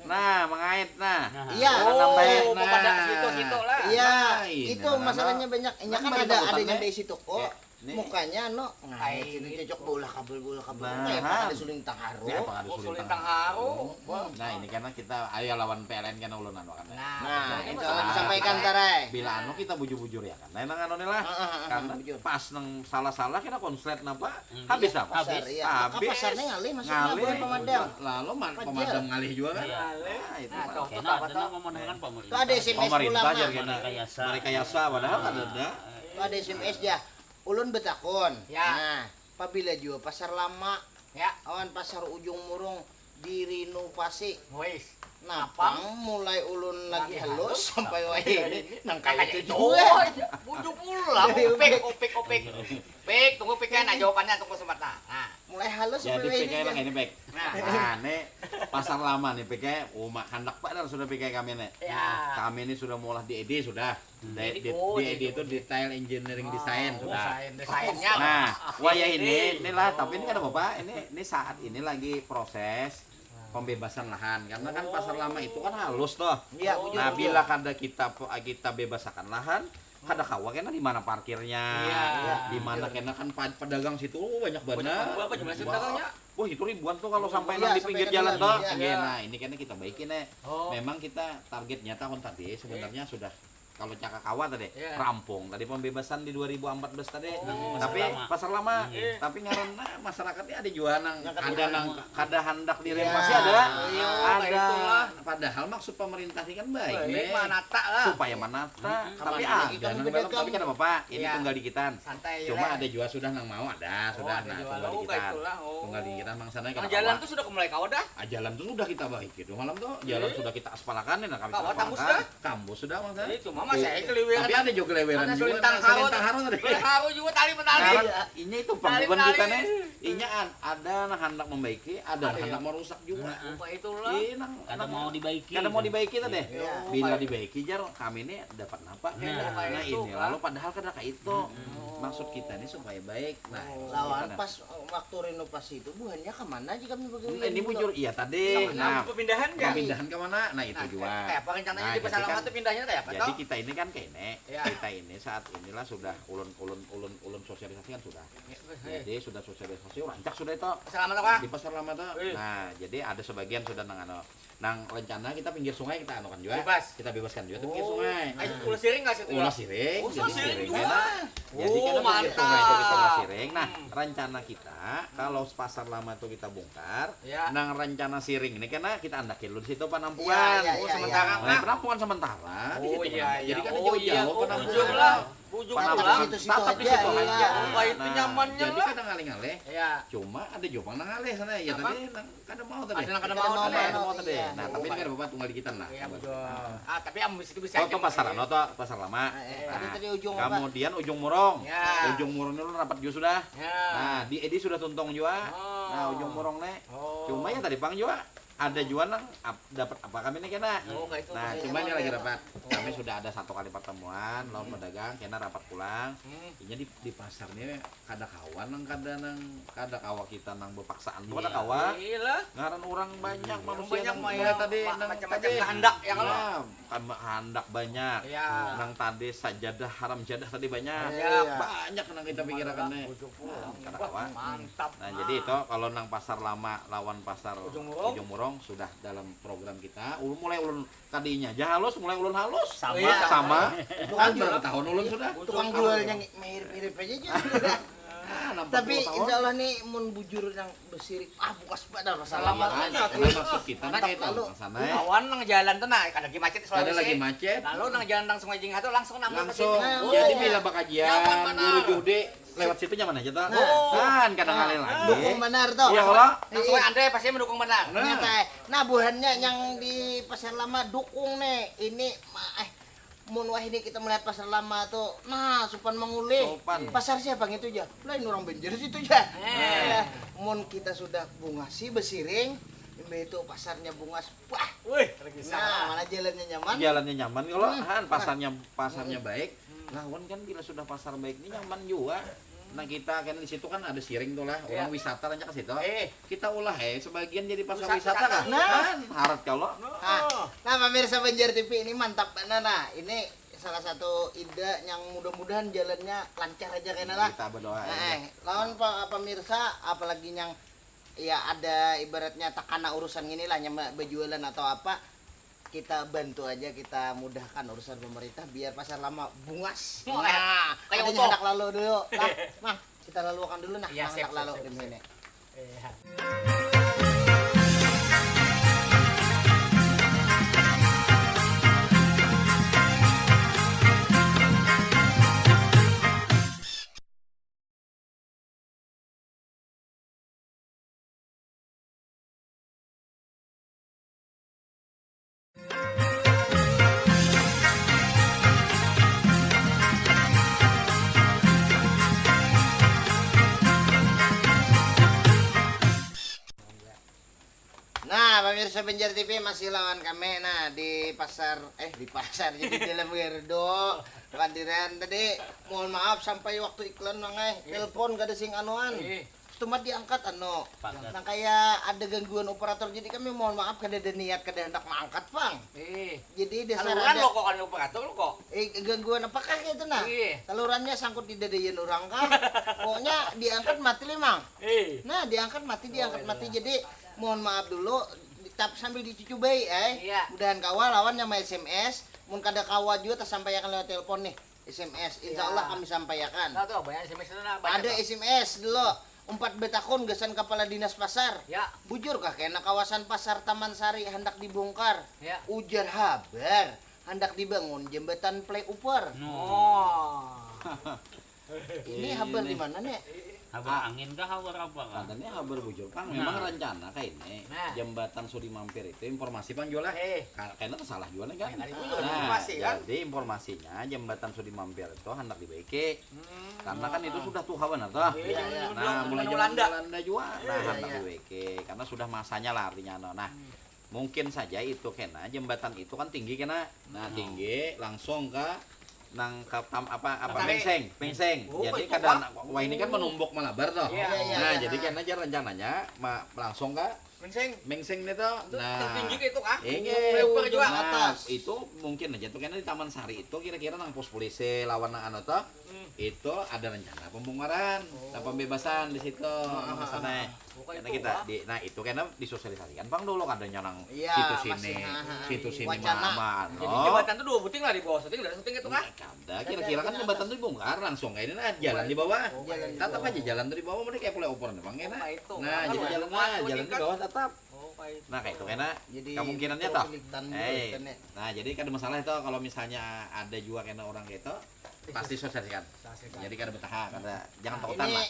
Nah, mengait nah. Iya. Oh, pemadam situ situ lah. Iya, itu masalahnya banyak. Inya kan ada ada nyampe situ kok. Mukanya no ngait sini cocok bola kabel bola kabel. Nah, apa ada suling tang haru? Apa ada suling tang haru? Nah, ini karena kita ayo lawan P L N kan ulun anu kan. Nah, itu salah disampaikan tarai. Bila anu kita bujur-bujur ya kan. Nah, nang anu lah. Karena pas nang salah-salah kita konslet napa? Habis apa? Habis. Pasar ngalih masuk ngalih pemadam. Lalu pemadam ngalih juga kan. Nah, itu. Kena ada nang memenangkan pemerintah. Itu ada S M S pulang. Mereka yasa padahal kada ada. Itu ada S M S ya. Ulun betakun. Ya. Nah, pabila jua pasar lama, ya, awan pasar ujung murung dirinovasi. Wais. Napang mulai ulun lagi halus sampai wahini nang kaya itu jua. Buju pulang, upik, upik, upik. Pik, tunggu pik ya, nah jawabannya tunggu sebentar. Nah. Mulai halus sampai wahini. Jadi pik ya, ini pik. Nah, ini pasar lama nih pik ya, uma handak padahal sudah pik ya kami nih. Ya. Kami ini sudah maulah di E D sudah. Di, di, di, di itu detail engineering design sudah. Desainnya. Nah, wayah ini, inilah, tapi ini kada apa-apa. Ini, ini saat ini lagi proses pembebasan lahan karena kan pasar lama itu kan halus toh. Iya, bujur. Nah, bila kada kita kita bebasakan lahan, kada kawa kena di mana parkirnya, di mana kena kan pedagang situ banyak banget. Wah, itu ribuan tuh kalau sampai nang di pinggir jalan toh. Nah, ini kena kita baikin eh. Memang kita targetnya tahun tadi sebenarnya sudah Kalau caka kawa tadi, rampung tadi pembebasan di dua ribu empat belas tadi. Tapi pasar lama. Tapi ngarannya masyarakat ini ada jua nang ada nang kada handak direnovasi ada. Ada. Padahal maksud pemerintah ini kan baik nih. Supaya menata. Tapi ada nang dalam tapi kada apa-apa. Ini tunggal dikitan. Cuma ada jua sudah nang mau ada sudah nah tunggal dikitan. Tunggal dikitan mangsananya kada apa-apa. Jalan tuh sudah mulai kawa dah. Ah, jalan tuh sudah kita baik gitu malam tuh. Jalan sudah kita aspalakan nih nah kami aspalakan. Kambus sudah maksudnya. Cuma masih aja keliwiran. Tapi ada juga keliwiran juga. Sulintang haru tadi. Haru juga tali petali. Inya itu pangguban kita nih. Inya ada nah hendak membaiki, ada nah hendak merusak juga. Apa itulah. Kada mau dibaiki. Kada mau dibaiki tadi. Bila dibaiki jar kami ini dapat napa. Nah, ini lalu padahal kada kayak itu. Maksud kita ini supaya baik. Nah, lawan pas waktu renovasi itu buhannya kemana aja kami bagawi. Ini bujur iya tadi. Nah, pemindahan kan? Pemindahan kemana? Nah, itu juga. Kayak apa rencananya di pasar lama tuh pindahnya kayak apa? Jadi kita ini kan kayak ini. Kita ini saat inilah sudah ulun ulun ulun ulun sosialisasi kan sudah. Jadi sudah sosialisasi rancak sudah itu. Pasar lama tuh, Kak? Di pasar lama tuh. Nah, jadi ada sebagian sudah nang anu Nang rencana kita pinggir sungai kita anukan jua. Bebas. Kita bebaskan jua tuh pinggir sungai. Ayo ulah siring nggak situ ya? Ulah siring. Ulah siring juga. Jadi kita pinggir sungai itu kita ulah siring. Nah, rencana kita kalau pasar lama tuh kita bongkar, nang rencana siring ini karena kita andakin dulu di situ penampungan. Iya, iya, iya. Penampungan sementara di situ. Jadi kan jauh-jauh penampungan. Bujur pulang. Tetap di situ aja. Wah, itu nyamannya lah. Jadi kada ngalih-ngalih. Iya. Cuma ada jua pang nang ngalih sana. Ya tadi nang kada mau tadi. Ada nang kada mau, ada nang kada mau tadi. Nah, tapi ini kada apa-apa, tunggal dikitan lah. Iya, bujur. Ah, tapi amun situ bisa aja. Oh, pasar, anu, pasar lama. Nah, tadi ujung apa? Kemudian ujung murong. Ya. Ujung murong ni ulun rapat jua sudah. Ya. Nah, di Edi sudah tuntung jua. Oh. Nah, ujung murong ni. Oh. Cuma ya tadi pang jua ada jua nang ap-, dapat apa kami ni kena. Oh, kayak itu. Nah, cuma ini lagi rapat. Kami sudah ada satu kali pertemuan lawan pedagang, kena rapat pulang. Hmm. Inya di, di pasar ni kada kawa nang kada nang, kada kawa kita nang bepaksaan tu kada kawa. Iya lah. Ngaran orang banyak manusia banyak nang mulai tadi nang macam-macam tadi kehendak ya kalau. Nah, kan kehendak banyak. Iya. Nang tadi sajadah haram jadah tadi banyak. Iya. Banyak nang kita pikirakan ni. Nah, kada kawa. Mantap. Nah, jadi itu kalau nang pasar lama lawan pasar Ujung Murong. Ujung Murong sudah dalam program kita. Ulun mulai ulun kadinya aja halus, mulai ulun halus. Sama. Iya, sama. Kan berapa tahun ulun sudah? Tukang jual yang mirip-mirip aja. Nah, tapi insya Allah nih mun bujur yang besirik, ah, bukas banar pasar lama. Nah, maksud kita nih kayak itu, lalu. Kawan nang jalan tuh, nah, kada lagi macet soalnya. Kada lagi macet. Lalu nang jalan langsung aja tuh langsung nang. Langsung. Jadi bila bakajian, guru Judi, lewat situ nyaman aja tuh. Nah. Kan kada ngalih lagi. Dukung benar tuh. Iya, kalau. Langsung Andre pasti mendukung benar. Nah. Nah, buhannya yang di Pasar Lama dukung nih. Ini ma-, eh, mun wah ini kita melihat Pasar Lama tuh, nah, sopan mengulih. Sopan. Pasar siapa gitu aja? Lain orang Banjar situ aja. Eh. Nah, mun kita sudah bungasi besiring, imbah itu pasarnya bungas. Wah. Wih, lagi. Nah, mana jalannya nyaman? Jalannya nyaman kalau, hmm, han, pasarnya, pasarnya baik. Nah, wan kan bila sudah pasar baik ini nyaman juga. Nah, kita kan di situ kan ada siring tuh lah, orang wisata rancak ke situ. Eh. Kita ulah eh sebagian jadi pasar wisata kan? Nah. Kan harat kalau. Nah, nah, pemirsa Banjar T V ini mantap banget nah. Ini salah satu ide yang mudah-mudahan jalannya lancar aja kena lah. Kita berdoa aja. Nah, eh, lawan pa-, pemirsa apalagi yang ya ada ibaratnya takana urusan gini lah, nyama berjualan atau apa, kita bantu aja, kita mudahkan urusan pemerintah biar Pasar Lama bungas. Oh, nah, kayak adanya utuh. Hendak lalu dulu lah, Mang, kita lalu akan dulu nah. Iya, Mang, siap, hendak siap, lalu siap, di siap. Sini. Iya. Nah, pemirsa Banjar T V masih lawan kami nah di pasar, eh, di pasar, jadi dalam Gerdo Pandiran tadi. Mohon maaf sampai waktu iklan mangai, telepon kada sing anuan. Tumat diangkat anu. Nang kaya ada gangguan operator, jadi kami mohon maaf kada ada niat kada hendak maangkat pang. Jadi dasar saluran ada lo kok kan operator lo kok. Eh, gangguan apakah itu nah? Salurannya sangkut di dadayan orang kah? Pokoknya diangkat mati limang. Nah, diangkat mati, diangkat mati. Jadi mohon maaf dulu, tapi sambil dicucubai eh. Iya. Mudahan kawa lawan yang S M S. Mun kada kawa juga tersampaikan lewat telepon nih. S M S, insya Allah kami sampaikan. Nah, tuh, banyak S M S itu nah, banyak. Ada S M S dulu. Umpat betakun gasan kepala dinas pasar. Ya. Bujurkah kena kawasan pasar Taman Sari hendak dibongkar? Ya. Ujar habar hendak dibangun jembatan flyover. Oh. Ini habar di mana nih? Habar angin kah, habar apa kah? Katanya habar bujur pang, memang rencana kayak ini. Nah. Jembatan Sudi Mampir itu informasi pang jual lah. Eh. Ka-, kayaknya salah jual nih kan. Nah, jadi informasinya jembatan Sudi Mampir itu hendak dibaiki. Hmm. Karena kan itu sudah tuha benar tuh. Iya, iya. Nah, mulai zaman Belanda juga. Nah, iya, hendak dibaiki karena sudah masanya lah artinya no. Nah, mungkin saja itu kena jembatan itu kan tinggi kena. Nah, tinggi langsung ke nang ke tam-, apa, apa, Mengseng, Mengseng. Oh, jadi kada, wah, ini kan menumbuk malabar tuh. Iya, iya, nah, iya, jadi kena aja rencananya ma-, langsung ke Mengseng. Mengseng nih tuh. Nah, tertinggi kayak itu kah? Iya. Nah, atas. Itu mungkin aja tuh kena di Taman Sari itu kira-kira nang pos polisi lawan nang anu tuh. Hmm. Itu ada rencana pembongkaran, oh, nah, pembebasan di situ, ah, sana. Karena kita di, nah, itu kena disosialisasikan pang dulu kadanya nang situ sini, situ sini. Jadi jembatan tuh dua buting lah di bawah syuting, dari syuting itu kah? Kada, kira-kira kan jembatan tuh dibongkar langsung kayak ini nah, jalan di bawah. Tetap aja jalan tuh di bawah, mereka kayak flyover nih bang, kena. Nah, jadi jalan lah, jalan di bawah tetap. Nah, kayak itu kena. Jadi kemungkinannya toh. Eh, nah, jadi kada masalah itu kalau misalnya ada juga kena orang kayak itu. Pasti sosialisasikan. Jadi kada betaha, kada, jangan takutan Ini lah.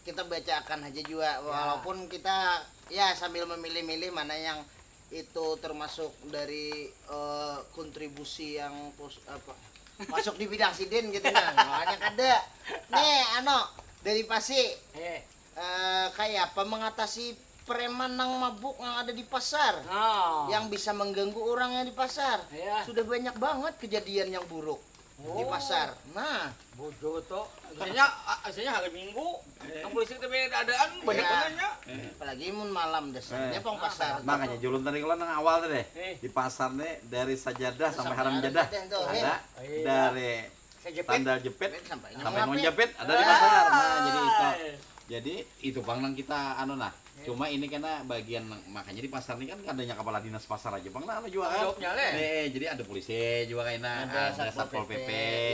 Kita bacakan aja juga, walaupun kita ya sambil memilih-milih mana yang itu termasuk dari eh, kontribusi yang pos, apa masuk di bidang sidin gitu nah. Makanya kada. Nih ano dari Pasi Eh, eh, kayak apa mengatasi preman nang mabuk yang ada di pasar oh. Yang bisa mengganggu orang yang di pasar. Iya. Sudah banyak banget kejadian yang buruk di Oh. pasar. Nah, Bujur tuh. Biasanya, ah, biasanya hari Minggu. Yang polisi itu beda keadaan, banyak Iya. bangetnya. Apalagi mun malam dasarnya pang pasar. Makanya julun tadi kalau nang awal tadi Eh. di pasar nih dari sajadah sampai haram jadah Jadah tuh, ada Iya. dari Saya jepit. sandal jepit Sampai sampai nuan nyampe. Jepit ada di pasar. Nah, jadi itu Eh. jadi itu pang nang kita anu nah. Cuma ini kena bagian nang- makanya di pasar ini kan adanya kepala dinas pasar aja pang nah anu juga kan. Jawabnya, leh. Eh, jadi ada polisi juga kayak nah, Ada ada Satpol satpol P P, pp.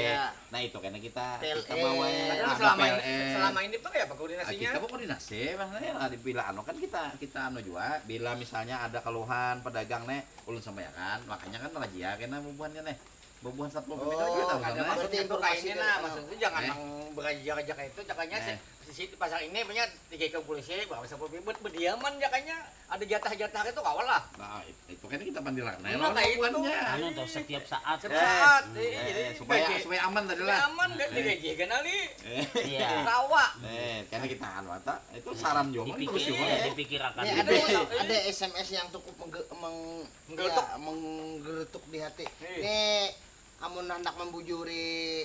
Iya. Nah, itu karena kita P L A. kita bawa Padahal ada selama ini, P L A. selama ini tuh kayak apa Ah, koordinasinya? kita mau koordinasi maksudnya lah bila anu kan kita kita anu juga bila misalnya ada keluhan pedagang nih ulun sampaikan makanya kan razia kena bubuhannya nih bubuhan satpol pp kan Oh, juga tahu ada sana maksud- Maksudnya tuh informasi kayak ini dari nah, mana? Maksudnya jangan Eh. nang beraja-raja kayak itu, cakanya Eh. si, si, di pasar ini punya tiga ikam polisi, bawa satpol pp buat berdiaman, cakanya ada jatah-jatah itu kawan lah. Nah, itu, itu kan kita pandiran nah, Nah, lawan kayak itu. bubuhannya. Anu tuh setiap saat Setiap Eh, saat, iya, eh, jadi supaya bagi- supaya aman tadi Ini lah. aman gak digaji kenali? Iya. Kawa. Eh, karena kita anu ata itu saran juga Dipikir, terus juga. iya, dipikirakan. Ini ada ada S M S yang cukup mengge- meng, Menggerutuk. ya, menggerutuk di hati. Iya. Ini amun hendak membujuri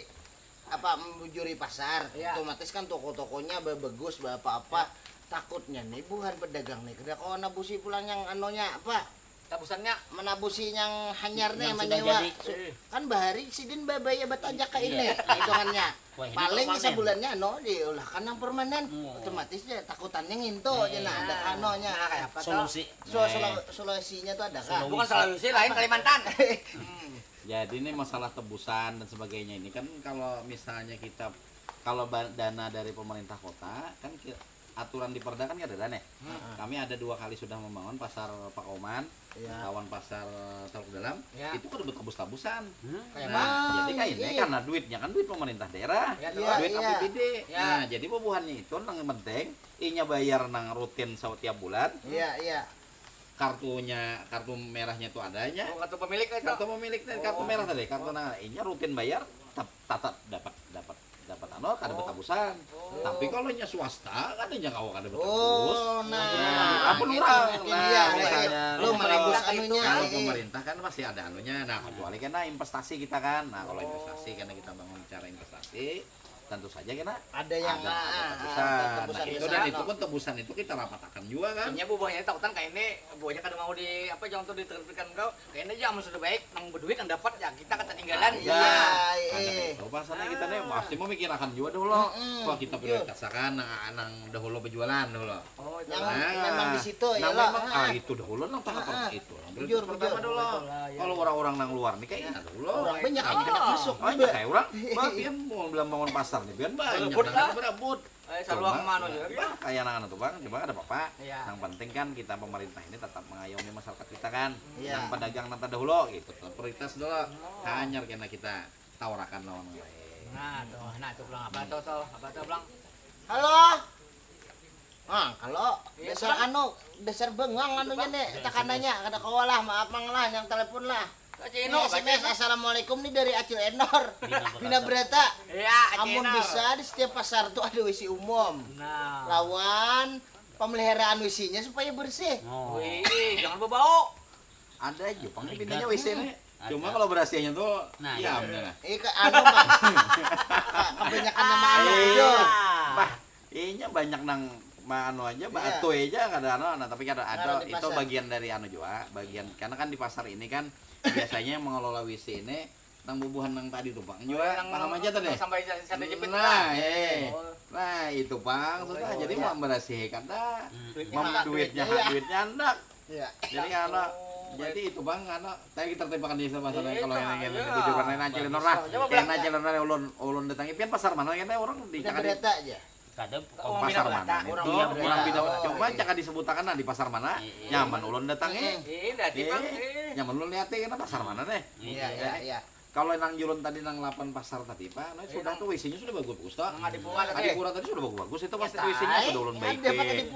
apa membujuri pasar, Iya. otomatis kan toko-tokonya bagus, apa-apa. Takutnya nih buhan pedagang nih kada kawa nabusi pulang yang anunya apa Tabusannya. menabusi yang hanyar nih Yang sudah menyewa. jadi. Su- Kan bahari sidin babaya batajak ke ini hitungannya. Wah, ini Paling permanen. Sebulannya no diulahkan yang permanen. Oh. Otomatis ya takutannya nginto aja nah ada kanonya. Nah, kayak apa tuh? Solusi. So, solu- solusinya tuh ada kah? Bukan solusi lain Kalimantan. Jadi ini masalah tebusan dan sebagainya ini kan kalau misalnya kita kalau ba- dana dari pemerintah kota kan ki- aturan di Perda kan kada ada nih. Kami ada dua kali sudah membangun pasar Pakoman Iya. lawan pasar Teluk Dalam Ya. itu kada betebus-tebusan. Kayak Nah, apa? jadi kayak ini Iya. Karena duitnya kan duit pemerintah daerah, Ya, duit iya. A P B D. Ya. Nah, jadi bubuhannya itu nang penting inya bayar nang rutin setiap bulan, Iya, iya. kartunya kartu merahnya tuh adanya. Oh, kartu pemilik itu. Kartu pemilik dan kartu merah tadi, kartu nah inya rutin bayar tap- tatap dapat dapat dapat anu kada betabusan. Tapi kalau inya swasta kan inya kawa kada betebus. Oh, nah. Apa lurah? Itu Nah, dia, misalnya lu menebus anunya. kalau Eh. Pemerintah kan masih ada anunya. Nah, kecuali kena investasi kita kan. Nah, kalau investasi karena kita bangun cara investasi, tentu saja kena Ada yang ada, ah, ada ah, tebusan. tebusan Nah, itu besar, dan no. Itu pun tebusan itu kita rapatakan juga kan. Kayaknya bubuhannya takutan kayak ini, bubuhannya kada mau di apa jangan tuh diterbitkan kau. Kayaknya aja amun sudah baik, nang berduit yang dapat ya kita ketinggalan. Ada. Iya, Ada eh. itu pasarnya kita nih pasti memikirkan juga dulu. Wah, kita prioritasakan nang nang dahulu berjualan dulu. Oh, itu Yang lah. memang di situ ya Nah, lo. memang ah itu dahulu nang tahap Ah, itu. Nang bujur, pertama bujur. dulu. Kalau orang-orang nang luar nih kayak enak dulu. Orang banyak yang kena masuk Oh, juga. Kayak orang, bah, pian mau bilang bangun pasar nih, pian banyak Berebut nang lah. Berebut. Eh, saluang Cuma, mana juga, bah, kayak anak-anak tuh bang, cuma ada apa-apa. Iya. Yang penting kan kita pemerintah ini tetap mengayomi masyarakat kita kan. Iya. Yang pedagang nang terdahulu gitu, tetap prioritas dulu. Hanyar kena kita taurakan lawan lain. Nah, tuh, nah itu pulang apa tuh tuh, apa tuh pulang? Halo. Ah, kalau Iya, dasar Bang. Anu, dasar bengang anunya nih, tekanannya kada kawa lah, maaf mang lah yang telepon lah. Cino, Ini S M S assalamualaikum nih dari Acil Enor. Bina Bina Brata. Iya, Amun Cino. Bisa di setiap pasar tuh ada W C umum. Nah. Lawan pemeliharaan W C-nya supaya bersih. Oh. Wih, jangan berbau. Ada aja, pang pinanya W C nih. Cuma kalau berasihnya tuh, Nah, iya iya. bener. Eh ke anu Pak. Kebanyakan nama anu Ah. bujur. Bah, inya banyak nang ma anu aja, Iya. batu aja kada anu, nah, tapi kada ada Kalau di itu pasar. Bagian dari anu juga, bagian karena kan di pasar ini kan biasanya yang mengelola W C ini nang bubuhan nang tadi tuh bang juga Yang paham aja tuh deh. Sampai sampai jepit Nah, lah. Eh, Oh. nah itu bang, sudah Oh, jadi iya. mau memberasihi kada, Duitnya mau handak. Duitnya Iya. Duitnya handak. Iya. Jadi kalau Oh, jadi itu bang, anu, tadi kita tertimpakan di sana Iya, kalau yang iya. Yang bujuran lain Acil Enor lah. Coba Kena bilang. Acil Enor ulun ulun datangi pian pasar mana kena orang di Bina Cakadi. Brata aja. Kada Oh, Pasar Bina mana Brata, itu? orang Orang Bina Bina Brata. Cuma cakap disebutakan lah di pasar mana. Iya, iya. Nyaman ulun datangi. Eh, dati bang. Eh, Eh. Nyaman ulun lihat kena pasar mana nih. Iya, iya, iya. Kalau nang julun tadi nang lapan pasar tadi, Pak, nah, sudah tuh W C-nya sudah bagus-bagus toh. Nang Adipura tadi. Adipura tadi sudah bagus-bagus, itu pasti W C-nya sudah ulun baiki.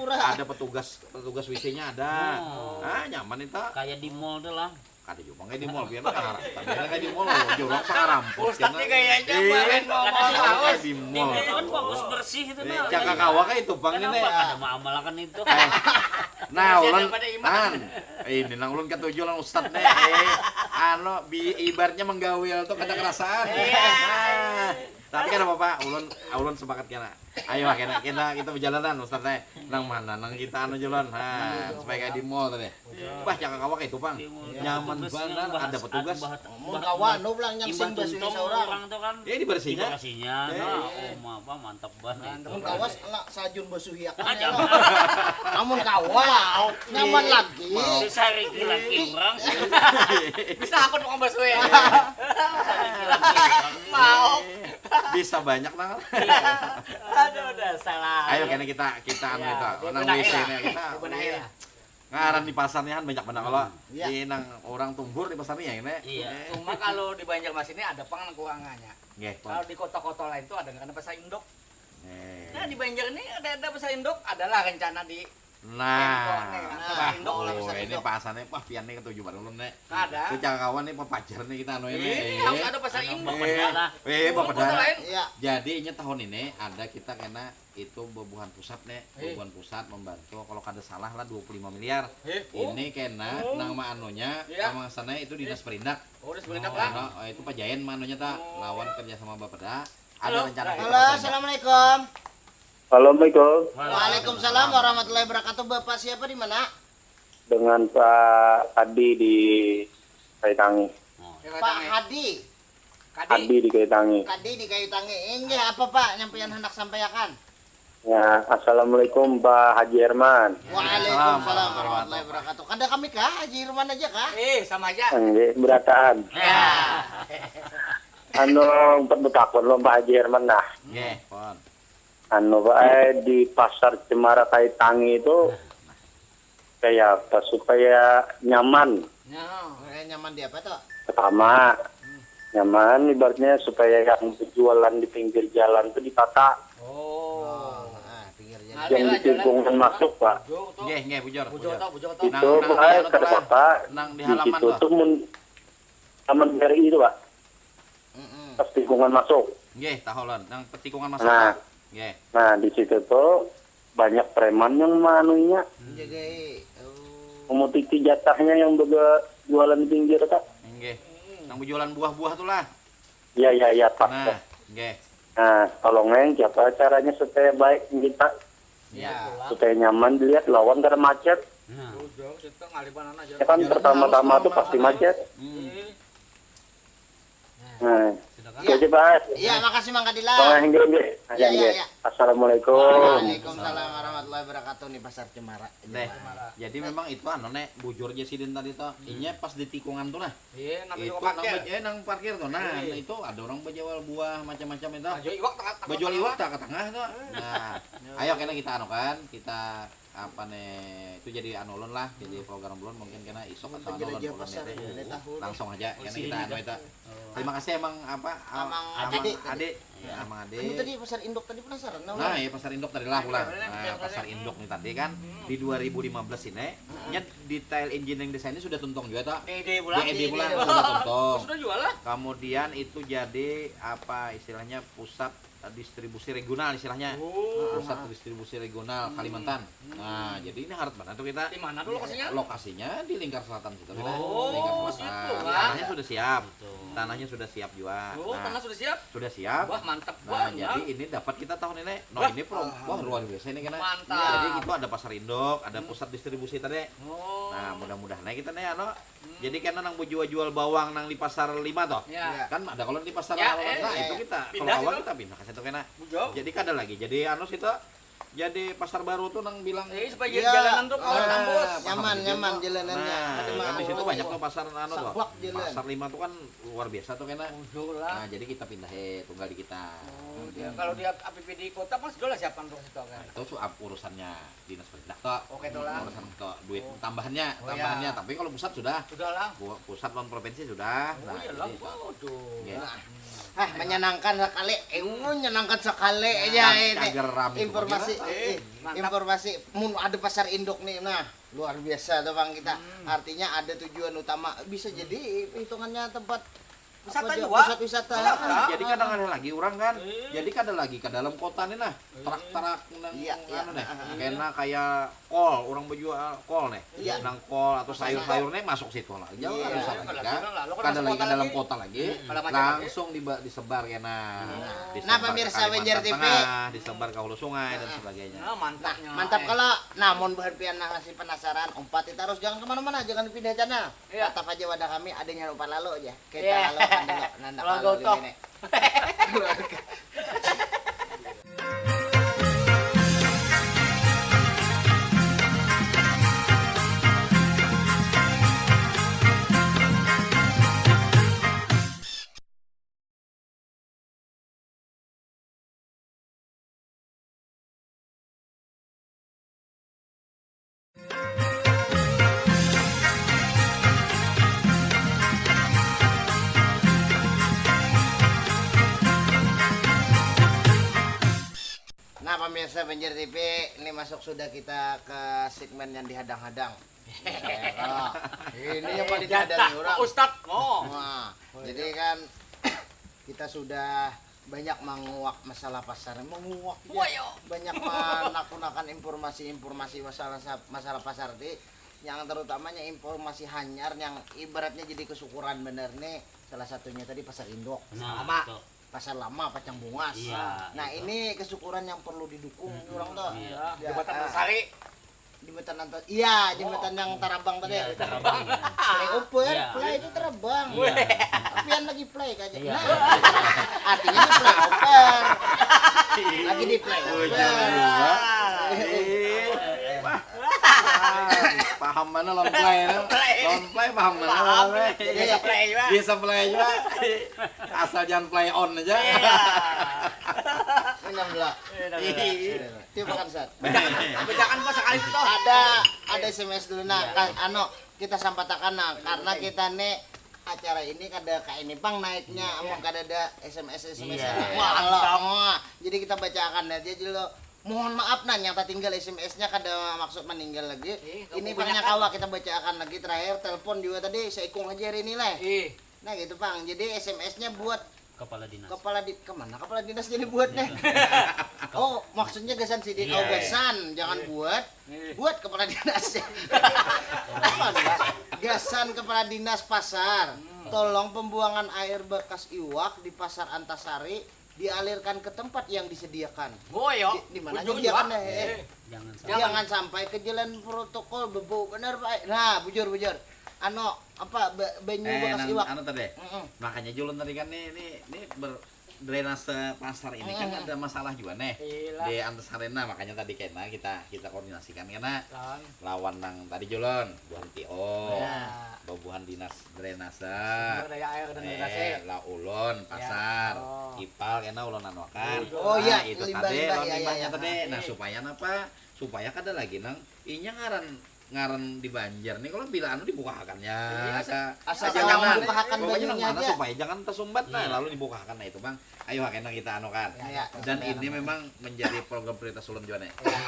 Ada petugas, petugas W C-nya ada. Ah, nyaman itu. Kayak di mall tuh lah. Kada juga kayak di mall, biar mah kaharap. Tapi ada kayak di mall, jorok pangarampus. Ustaz nih kayaknya kemarin ngomong kayak di mall. Di mall kan bagus bersih itu nah. Cakak kawa kayak itu bang ini. Kenapa kada maamalakan itu? Nah, ulun, nah, ini nang ulun katuju lah ustad nih. Eh, ano, bi, ibaratnya menggawil tuh kada kerasaan. Nah, tapi kada apa-apa, ulun, ulun sepakat kena. Ayo lah, kena, kena kita berjalanan ustad nih. Nang mana, nang kita anu jalan, ha, supaya kayak di mall tadi. Bah, jangan kawa kayak itu pang. Nyaman banar, ada petugas. Mun kawa, nu pulang nyam sing basuh seorang. Ya, dibersihinnya. Dibersihinnya, nah, oh, apa, mantap banget. Mun kawa, sajun basuh ya. Amun kawa, nyaman lagi. Bisa riki-riki orang. Bisa aku tukang basuh ya. Mau. Bisa banyak nang. Aduh, udah salah. Ayo kena kita kita anu kita. Nang W C nya kita. Ngaran di pasar nih kan banyak benar kalau di nang orang tumbur di pasar nih ya ini. Iya. Cuma kalau di Banjarmasin ini ada pang kurangannya. Nggih. Kalau di kota-kota lain tuh ada nggak ada pasar induk. Nah, di Banjar ini ada ada pasar induk, adalah rencana di Nah, nah, oh, ini pasannya wah pian nih ketujuh baru nih. Ada. Itu cara kawan nih papajar nih kita anu ini. Iya, ada pasar induk. Eh, eh, bapak. Iya. Jadi ini tahun ini ada kita kena itu bebuhan pusat nih, eh. Bebuhan pusat membantu kalau kada salah lah dua puluh lima miliar. Eh, oh. Ini kena oh. Nang maanunya iya. Sama sana itu dinas eh. Perindak. Oh, dinas perindak oh, lah. Anu, oh, itu pajayan maanunya ta oh. Lawan kerja sama Bapeda. Ada halo. Rencana halo, kita. Assalamualaikum. Assalamualaikum. Waalaikumsalam warahmatullahi wabarakatuh. Bapak siapa di mana? Dengan Pak Adi di Kaitangi. Oh. Pak Hadi. Kadi. Adi di Kayu Tangi. Kadi di Kayu Tangi. Inggih, apa Pak nyampaian hendak sampaiakan? Ya, assalamualaikum Pak Haji Herman. Waalaikumsalam warahmatullahi wabarakatuh. Kada kami kah? Haji Herman aja kah? Eh, sama aja. Inggih, berataan. Ya. Anu, empat betakun lo Pak Haji Herman dah. Nggih, pon. Anu Pak, eh, di pasar Cemara Kayu Tangi itu Kaya apa supaya nyaman? Nah, kaya nyaman di apa tuh? Pertama, hmm. Nyaman ibaratnya supaya yang berjualan di pinggir jalan tuh ditata. Oh, oh nah, pinggir jalan. Yang di lingkungan masuk, Pak. Nggih, nggih, bujur. Bujur, bujur. Tau, bujur, tau. Itu, nang, Pak, nang, nang, nang di halaman, di situ tuh mun Taman B R I itu, Pak. Mm -mm. Pas tikungan masuk. Nggih, tahu lon. Nang tikungan masuk. Nah, nggih. Nah, di situ tuh banyak preman yang manunya. Menjagai. Oh. Memutiki jatahnya yang bega jualan di pinggir tak. Nggih. Nang berjualan buah-buah tuh lah. Iya, iya, iya, Pak. Nah, nggih. Nah, tolong neng, siapa caranya supaya baik kita? Ya. Supaya nyaman dilihat lawan kada macet. Nah. Ya kan pertama-tama tuh pasti macet. Hmm. Nah, iya. Pak. Iya, makasih Mang Kadila. Bang Hendy, Hendy. Iya, iya, iya. Assalamualaikum. Waalaikumsalam warahmatullahi wabarakatuh nih Pasar Cemara. Deh. Jadi memang itu anu nek bujur aja sidin tadi toh. Hmm. Inya pas di tikungan tuh nah. Iya, nang itu nang, eh, nang parkir tuh. Nah, iya. Itu ada orang berjual buah macam-macam itu. Berjual iwak tak ke tengah tuh. Nah, ayo kena kita anu kan, kita apa nih itu jadi anu ulun lah jadi program ulun mungkin kena isok atau anu ulun ulun nih langsung aja kena kita anu itu terima kasih emang apa amang ade ade ya amang ade anu tadi pasar induk tadi penasaran nah ya pasar induk tadi lah pulang nah pasar induk nih tadi kan di dua ribu lima belas ini nya detail engineering design ini sudah tuntung juga toh di edi pulang sudah tuntung sudah jual lah kemudian itu jadi apa istilahnya pusat distribusi regional istilahnya oh. Pusat distribusi regional hmm. Kalimantan hmm. Nah jadi ini harus benar tuh kita di mana tuh lokasinya lokasinya di Lingkar Selatan situ kita oh, Lingkar Selatan situ, tanahnya sudah siap Betul. Tanahnya sudah siap juga oh, nah, tanah sudah siap sudah siap wah mantap nah, banget jadi ini dapat kita tahun ini no wah. Ini pro wah luar biasa ini kena mantap jadi itu ada pasar induk ada hmm. Pusat distribusi tadi oh. Nah mudah-mudahan kita nih ano hmm. Jadi kena nang bujua jual bawang nang di pasar lima toh ya. Kan ada kalau di pasar ya, eh, nah eh, itu kita kalau bawang kita pindah ke situ kena jadi kada lagi jadi anu situ Jadi pasar baru tuh nang bilang. Eh, supaya Iya. jalanan tuh kawan Ah, tembus. Nyaman, paham, nyaman gitu. Jalanannya. Nah, Ada kan di situ banyak tuh pasar anu tuh. Sabak jalan. Pasar lima tuh kan luar biasa tuh kena. Udah lah. Nah, jadi kita pindah eh tunggal di kita. Oh, dia, kalau dia A P B D kota kan sudah lah siapa untuk situ kan. Nah, itu su- ap- urusannya dinas perindak tuh. Oke tuh lah. Urusan ke duit oh. tambahannya, oh, tambahannya. Ya. Tapi kalau pusat sudah. Sudah lah. Pusat lawan provinsi sudah. Oh, nah, iya lah. Waduh. Nah. Ah, menyenangkan sekali. Eh, menyenangkan sekali aja ini. Informasi eh, eh, informasi mun ada pasar induk nih. Nah, luar biasa tuh Bang kita. Hmm. Artinya ada tujuan utama bisa jadi hitungannya tempat wisata juga. Pusat wisata. Jadi kadang ada lagi orang kan. Jadi kada lagi ke dalam kota nih nah. Terak-terak nang iya, iya. Anu nih. Kena kayak kol, orang berjual kol nih. Iya. Nang kol atau sayur-sayur nih masuk situ lah. Jauh iya. Kada usah lagi kan. Kada lagi ke dalam kota lagi. Hmm. Langsung diba- disebar kena. Nah, pemirsa Wenjer T V. Disebar ke hulu sungai dan sebagainya. Nah, mantap. Nah, mantap eh. Kalau namun buhan pian masih penasaran, umpat kita harus jangan kemana-mana, jangan pindah channel. Iya. Tatap aja wadah kami, adanya lupa lalu aja. Kita iya. Lalu kan dulu, nanda kalau ini. Nah pemirsa Banjar T V, ini masuk sudah kita ke segmen yang dihadang-hadang. Nah, ini yang paling dihadang orang. Ustad, oh. Nah, oh, jadi iya. Kan kita sudah banyak menguak masalah pasar, menguak ya. Banyak menakunakan informasi-informasi masalah masalah pasar di yang terutamanya informasi hanyar yang ibaratnya jadi kesyukuran bener nih salah satunya tadi pasar induk nah, sama betul. Pasar lama pacang bungas iya, nah itu. Ini kesyukuran yang perlu didukung hmm, orang tuh iya. Jembatan uh, Sari Jembatan antas, iya jembatan oh. Yang tarabang tadi. Iya, tarabang. Flyover, iya. Fly itu tarabang. Iya. Tapi yang lagi fly aja. Iya. Nah, artinya itu flyover. Lagi di flyover. Paham mana lawan fly itu? Lawan fly paham mana lawan fly? Biasa fly juga. Biasa fly juga. Asal jangan fly on aja. Iya. Ini enam belas. Iya, enam belas. Iya. Tiup makan sat. Bejakan pas sekali itu tuh. Ada ada S M S dulu nah. Iya. Kan, anu kita sampatakan nah karena kita nih acara ini kada kayak ini pang naiknya iya. Amun kada ada S M S S M S iya. Wah, mantap. Oh, jadi kita bacakan aja dulu. Mohon maaf nah yang tertinggal S M S-nya kada maksud meninggal lagi. Eh, ini banyak kawa kita bacakan lagi terakhir telepon juga tadi seikung aja hari ini lah. Eh. Nah gitu pang. Jadi S M S-nya buat kepala dinas kepala di kemana kepala dinas jadi buat nih oh maksudnya gasan sih iya. Oh gasan jangan iya. Buat iya. Buat kepala dinas ya gasan kepala dinas pasar hmm. Tolong pembuangan air bekas iwak di pasar Antasari dialirkan ke tempat yang disediakan oh iya di, di mana disediakan eh. Jangan sampai. Jangan sampai ke jalan protokol bebau benar pak nah bujur bujur ano apa banyu eh, bekas iwak anu tadi mm -mm. Makanya julun tadi kan nih nih nih ber drainase pasar ini mm. Kan ada masalah juga nih Iyalah. Di Antasari nah makanya tadi kena kita kita koordinasikan kena kan. Lawan nang tadi julun buhan T O ya. Buhan dinas drainase sumber daya air dan eh, drainase lah ulun ya. Pasar oh. Ipal kena ulun anuakan oh, oh nah, iya itu limbah, tadi limbah, lawan ya, limbahnya ya, tadi ya. Nah supaya apa supaya kada lagi nang inya ngaran ngaran di Banjar nih kalau bila anu dibukahakannya iya, asal jangan dibukahakan pokoknya nang mana aja. Supaya jangan tersumbat nah iya. Lalu dibukahakan nah itu bang ayo kena kita anu kan iya, dan iya, ini iya. Memang menjadi program prioritas ulun juga nih iya.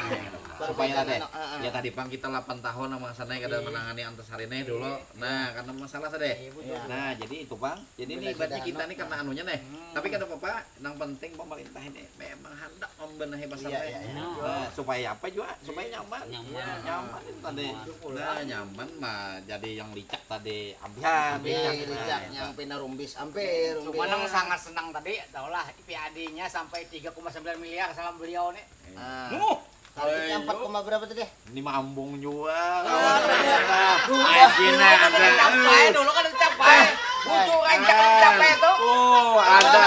Supaya ada uh, uh. Ya tadi pang kita delapan tahun sama sana kada iya. Menangani Antasari nih dulu iya. Nah karena masalah sadeh iya, nah jadi itu bang jadi ini ibaratnya kita nih karena anunya nih hmm. Tapi kada apa-apa nang penting pemerintah ini memang hendak membenahi pasar iya, iya, iya. Nah, supaya apa juga supaya nyaman nyaman, nyaman tadi nyaman. Nah nyaman mah jadi yang licak tadi ampihan iya, licak, licak nah, yang pina rumbis ampe rumbis cuma nang sangat senang tadi tahulah P A D-nya sampai tiga koma sembilan miliar salam beliau nih ah. Nuh Targetnya empat koma berapa tadi? Ini mah ambung jua. Aji nih ada. Capai dulu kan capai. Butuh kan capai tuh. Oh, ada.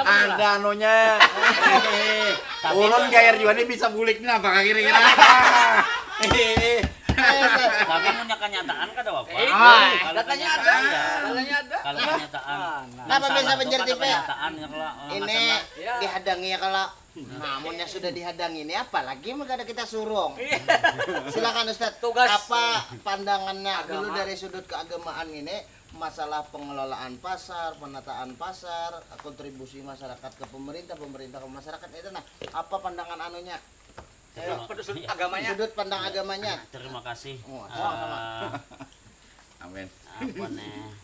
Ada anunya. Ulun gair jua nih bisa bulik nih, apakah kira-kira? Tapi punya kenyataan kada apa? Ada kenyataan. Kalau kenyataan. Kenapa bisa menjadi P? Kenyataan ya kalau Ini dihadangi ya kalau namunnya sudah dihadangi ini apalagi mereka ada kita surung. Silakan Ustaz. Tugas apa pandangannya dulu dari sudut keagamaan ini masalah pengelolaan pasar, penataan pasar, kontribusi masyarakat ke pemerintah, pemerintah ke masyarakat itu nah apa pandangan anunya? Ayo, pada sudut agamanya. Sudut pandang agamanya. Terima kasih. Oh, uh, Amin. Apa nih?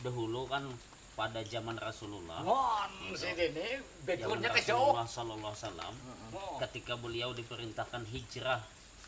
Dahulu kan pada zaman Rasulullah. Wah, si ini backgroundnya ke jauh. Rasulullah Sallallahu Alaihi Wasallam. Oh. Ketika beliau diperintahkan hijrah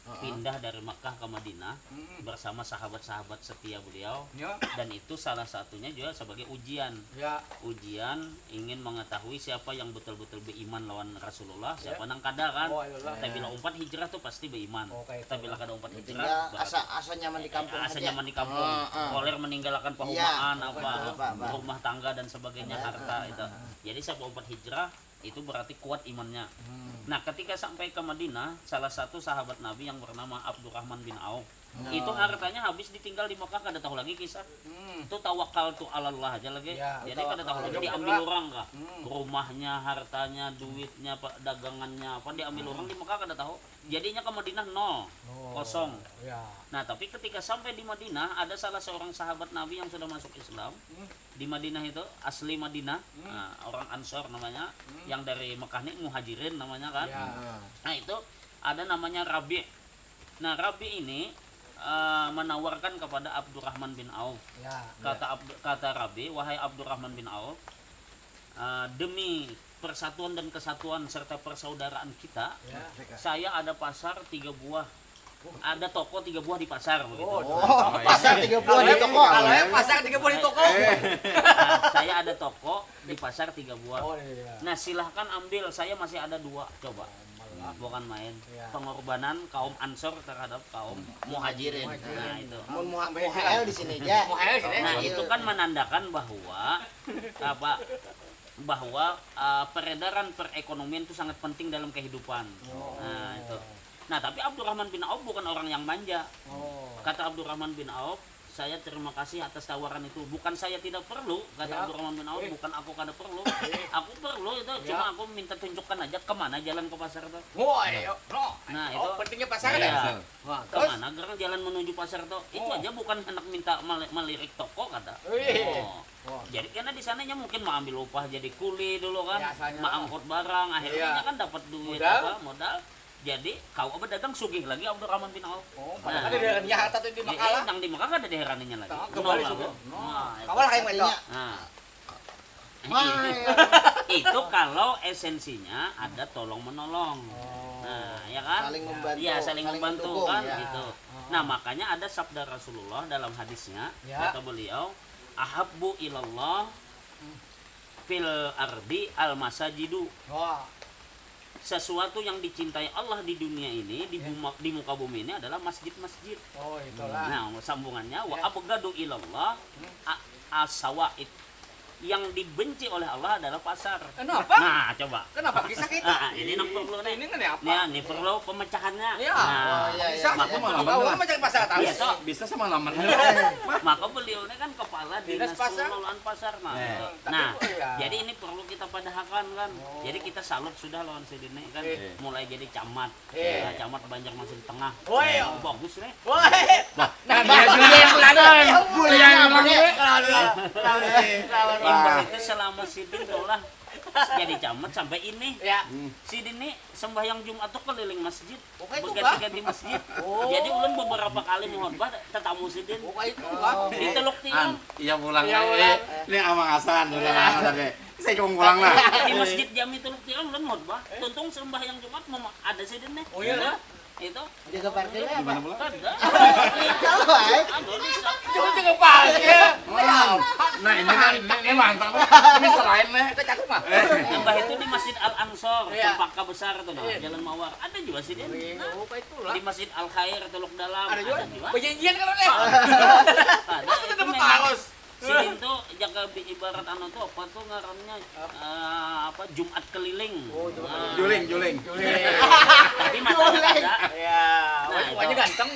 pindah dari Makkah ke Madinah hmm. bersama sahabat-sahabat setia beliau ya. Dan itu salah satunya juga sebagai ujian ya. Ujian ingin mengetahui siapa yang betul-betul beriman lawan Rasulullah siapa ya. Nang kada kan oh, tapi bila umpat hijrah tuh pasti beriman oh, tapi bila kada umpat hijrah asa, asa nyaman di kampung asa aja. Nyaman di kampung oh, oh. Koler meninggalkan pahumaan ya. Apa, apa, apa, apa. Rumah tangga dan sebagainya harta itu jadi siapa umpat hijrah itu berarti kuat imannya. Hmm. Nah, ketika sampai ke Madinah, salah satu sahabat Nabi yang bernama Abdurrahman bin Auf. Hmm. Itu hartanya habis ditinggal di Mekah kada tahu lagi kisah. Hmm. Itu tawakal tu alallah aja lagi. Ya, jadi kada tahu lagi diambil orang kah. Hmm. Rumahnya, hartanya, duitnya, dagangannya apa diambil hmm. Orang di Mekah kada tahu. Jadinya ke Madinah nol, oh, kosong. Ya. Nah, tapi ketika sampai di Madinah ada salah seorang sahabat Nabi yang sudah masuk Islam. Hmm. Di Madinah itu asli Madinah hmm. Nah, orang Ansor namanya hmm. Yang dari Mekah ini muhajirin namanya kan ya. Nah itu ada namanya Rabi nah Rabi ini uh, menawarkan kepada Abdurrahman bin Auf ya, kata ya. Abdu, kata Rabi wahai Abdurrahman bin Auf uh, demi persatuan dan kesatuan serta persaudaraan kita ya. Saya ada pasar tiga buah ada toko tiga buah di pasar begitu. Oh, pasar tiga buah di toko. Kalau pasar tiga buah di toko. Nah, saya ada toko di pasar tiga buah. Oh, iya. Nah, silahkan ambil, saya masih ada dua. Coba. Bukan main. Iya. Pengorbanan kaum Ansor terhadap kaum hmm. Muhajirin. Muhajirin. Nah, itu. Muhail di sini aja. Muhail sini. Nah, itu kan menandakan bahwa apa bahwa uh, peredaran perekonomian itu sangat penting dalam kehidupan. Oh. Nah, itu. Nah, tapi Abdurrahman bin Auf bukan orang yang manja. Oh. Kata Abdurrahman bin Auf, saya terima kasih atas tawaran itu. Bukan saya tidak perlu, kata ya. Abdurrahman bin Auf, eh. Bukan aku kada perlu. Eh. Aku perlu itu, ya. Cuma aku minta tunjukkan aja kemana jalan ke pasar itu. Oh, iya. No. Nah, oh, itu pentingnya pasar ya. Nah, kemana gerang jalan menuju pasar itu? Itu oh. Aja bukan hendak minta melirik toko kata. Oh. Jadi karena di sananya mungkin mengambil upah jadi kuli dulu kan, ya, mengangkut barang, akhirnya iya. Kan dapat duit modal. Apa modal. Jadi kau apa dagang sugih lagi Abdurrahman bin Auf. Oh, nah, ada daerahnya harta tuh di Mekah. Yang di Mekah ada daerahnya lagi. Nah, kembali sudah. Nah, kawal kayak itu. Nah. Itu kalau esensinya ada tolong menolong. Oh. Nah, ya kan? Saling membantu, ya, saling membantu kan ya. Gitu. Oh. Nah, makanya ada sabda Rasulullah dalam hadisnya, ya. Kata beliau, ahabbu ilallah fil ardi al masajidu. Wah. Sesuatu yang dicintai Allah di dunia ini di, ya. Buma, di muka bumi ini adalah masjid-masjid. Oh, itulah. Nah, sambungannya ya. Wa abgadu ilallah hmm. Asawaid. Yang dibenci oleh Allah adalah pasar. Kenapa? Nah, coba. Kenapa bisa kita? Nah, ini nang perlu nih. Ini kan apa? Nah, ini perlu pemecahannya. Ya. Nah, oh, iya, iya. Bisa. Maka aku malah mau mencari pasar tahu. Bisa, bisa semalaman. Maka beliau ini kan kepala dinas, dinas pasar. Pengelolaan pasar nah. Iya. Gitu. Nah, oh, iya. Jadi ini perlu kita padahakan kan. Oh. Jadi kita salut sudah lawan sidin nih kan. Iya. Mulai jadi camat. Iya. Nah, camat Banjarmasin Tengah. Oh, iya. Oh, bagus nih. Wah. Nah, dia juga yang ladang. Dia yang ladang. Imbah itu selama sidin tuh lah jadi camat sampai ini. Ya. Sidin nih sembahyang Jumat tuh keliling masjid. Berganti-ganti masjid. Oh. Jadi ulun beberapa kali mau khotbah tetamu sidin. Oh, itu lah. Di Teluk Tiong. Iya pulang. Iya, eh, pulang. Ini Amang Hasan, udah lama tadi. Saya cuma pulang lah. Di masjid Jami Teluk Tiong ulun khotbah. Tuntung sembahyang Jumat mau ada sidin nih. Oh iya. Itu. Jaga parkirnya apa? Gimana pula? Kada. Kalau baik. Ada di sana. Jauh jaga parkir. Nah, ini kan ini mantap. Ini selain nih. Kita cakep mah. Tambah itu di Masjid Al Ansor, iya. Cempaka besar tuh nah, iya. Jalan Mawar. Ada juga sih dia. Iya, nah, apa itulah? Di Masjid Al Khair Teluk Dalam. Ada juga. Ada juga. Perjanjian kalau nih. Ada. Ada. Aku itu dapat memang harus. Sidin tuh jaga bi- ibarat anu tuh apa tuh ngarannya, eh, apa, Jumat keliling. Oh, Jumat Nah, Juling, juling. tapi matanya kada. Ya, Nah, wajah itu. ganteng.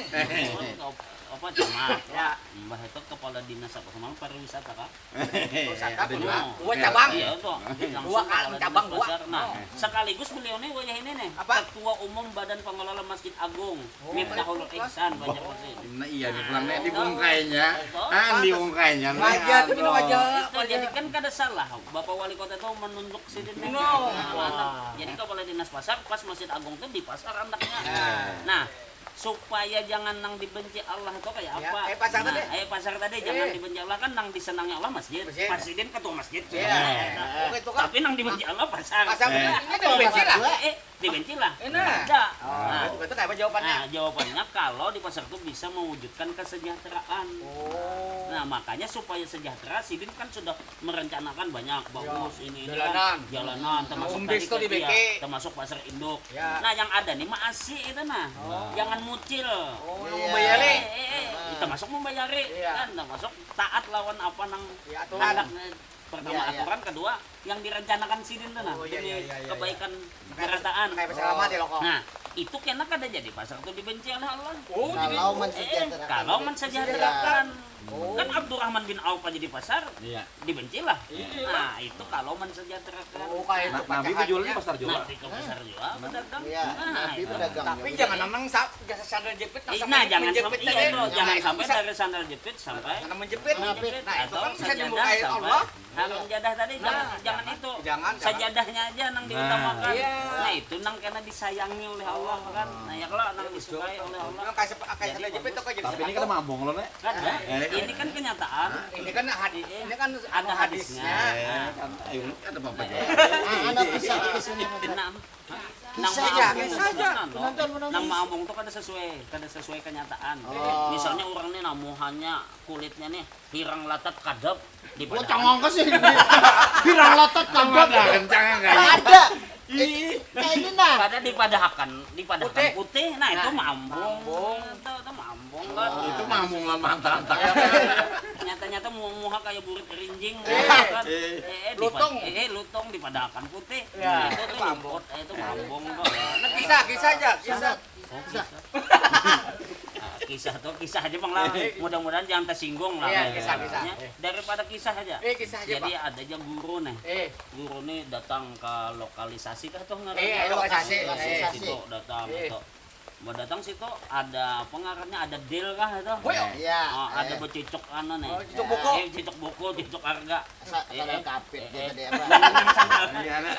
Apa Jumat? Ya. Mbah itu kepala dinas apa semalam pariwisata kah? Wisata Ada juga. Dua cabang. Iya itu. Langsung Dua kan, kepala cabang dinas dua. Pasar. Nah, Oh. Sekaligus beliau ini wajah ini nih, Apa? Ketua Umum Badan Pengelola Masjid Agung Miftahul Ihsan Banjarmasin. Nah iya nih pulang nih diungkainya. Itu. Ah, diungkainya. Wajah tuh wajah. Itu jadi kan kada salah Bapak Wali Kota tuh menunjuk sidin nih. No. Nah, mantap. Jadi kepala dinas pasar pas Masjid Agung tuh di pasar andaknya. Nah, supaya jangan nang dibenci Allah itu kayak Ya, apa? eh, pasar Nah, tadi. Eh, pasar tadi jangan Eh. dibenci Allah kan nang disenangi Allah masjid. Masjid. Pas sidin ketua masjid. Iya. Nah, Oke, itu kan. Tapi nang dibenci Allah pasar. Pasar Eh. ini dibenci lah. Eh, dibenci lah. Enak. Ada. Nah, itu kan apa jawabannya? Nah, jawabannya kalau di pasar itu bisa mewujudkan kesejahteraan. Oh. Nah, makanya supaya sejahtera, sidin kan sudah merencanakan banyak bagus ini, ini Jalanan. kan jalanan, termasuk Umdes tadi tuh kan, dibeke. Iya, termasuk pasar induk. Ya. Nah, yang ada nih maasi itu nah, Oh. jangan mucil. Oh, Iya. membayari. Eh, eh, eh, termasuk membayari Iya. kan, termasuk taat lawan apa nang Ya, aturan. anak, eh, pertama Iya, iya. aturan, kedua yang direncanakan sidin tuh nah. Oh, iya, Demi iya, iya, iya. kebaikan berataan. Kayak pasar lama deh lo kok. Nah, itu kena kada jadi pasar tuh dibenci oleh Allah. Oh, Kalau jadi Eh, mensejahterakan. kalau mensejahterakan. Oh. Kan Abdurrahman bin Auf aja di pasar Iya. dibenci lah. Iya. Nah, itu kalau mensejahterakan. Oh, kayak itu Nah, Nabi jual di pecahannya. pasar juga. Nah, di ke pasar juga pedagang. Iya, Nah, Nabi itu. pedagang. Tapi Jadi, jangan nang sa biasa sandal jepit Eh, nah, jangan sampai iya, tuh, jangan sampai bisa dari sandal jepit sampai karena menjepit. menjepit Nah, itu atau kan bisa sajadah dibukain sampai Allah. Nah, sajadah tadi jangan Nah, jangan itu. Jangan, jangan. Sajadahnya aja nang diutamakan. Iya. Nah, itu nang kena disayangi oleh Allah kan. Nah, ya kalau nang disukai oleh Allah. Nah, kayak sep- kayak sandal jepit tuh kayak Tapi ini jepit. Kan mambung lo nek. Kan, Eh. Ini kan kenyataan. Ini kan hadis, ini kan Ada hadisnya. Eh, kan, ayo, ada apa aja. Ah, anak bisa kisahnya. Nah, Kisah nang aja, maambung kisah aja. tuh, Penonton, penonton. Nang maambung tuh kada sesuai, kada sesuai kenyataan. Oh. Misalnya orang nih namuhannya kulitnya nih hirang latat kadap di Gua padahal cangong ke sih. Hirang latat Tambah tambah. Dah kencang kan. Ada. Eh, kayak ini nah. Kada dipadahakan, dipadahakan Putih. Putih. Nah, itu Nah, mambung. mambung. Itu, itu mambung kan. Itu mambung lah mantap. Nyata-nyata mu- muha kayak burit rinjing Eh, kan. eh. Eh, eh, Lutung. dipa- eh, eh, lutung dipadahakan Putih. Ya, Itu itu tuh mambung. Luput, eh, itu mambung tuh. Nah, kisah, kisah aja, kisah. Nah, kisah tuh kisah aja bang lah. Mudah-mudahan jangan tersinggung lah. Iya, kisah, kisah. Ya, daripada kisah aja. Eh, kisah aja, Jadi Pak. Ada aja guru nih. Eh, Guru nih datang ke lokalisasi kah tuh ngarannya? Eh, lokalisasi. Lokalisasi Lokalisasi. Situ datang Eh. itu. Mau datang situ ada apa ngarannya? Ada deal kah itu? Woi, Ya. Oh, ada eh, becocok anu nih. Oh, cocok buku. Eh, cocok buku, cocok harga. Sa- Eh, sandal eh, kapit eh, gitu eh. deh apa? Iya, anak.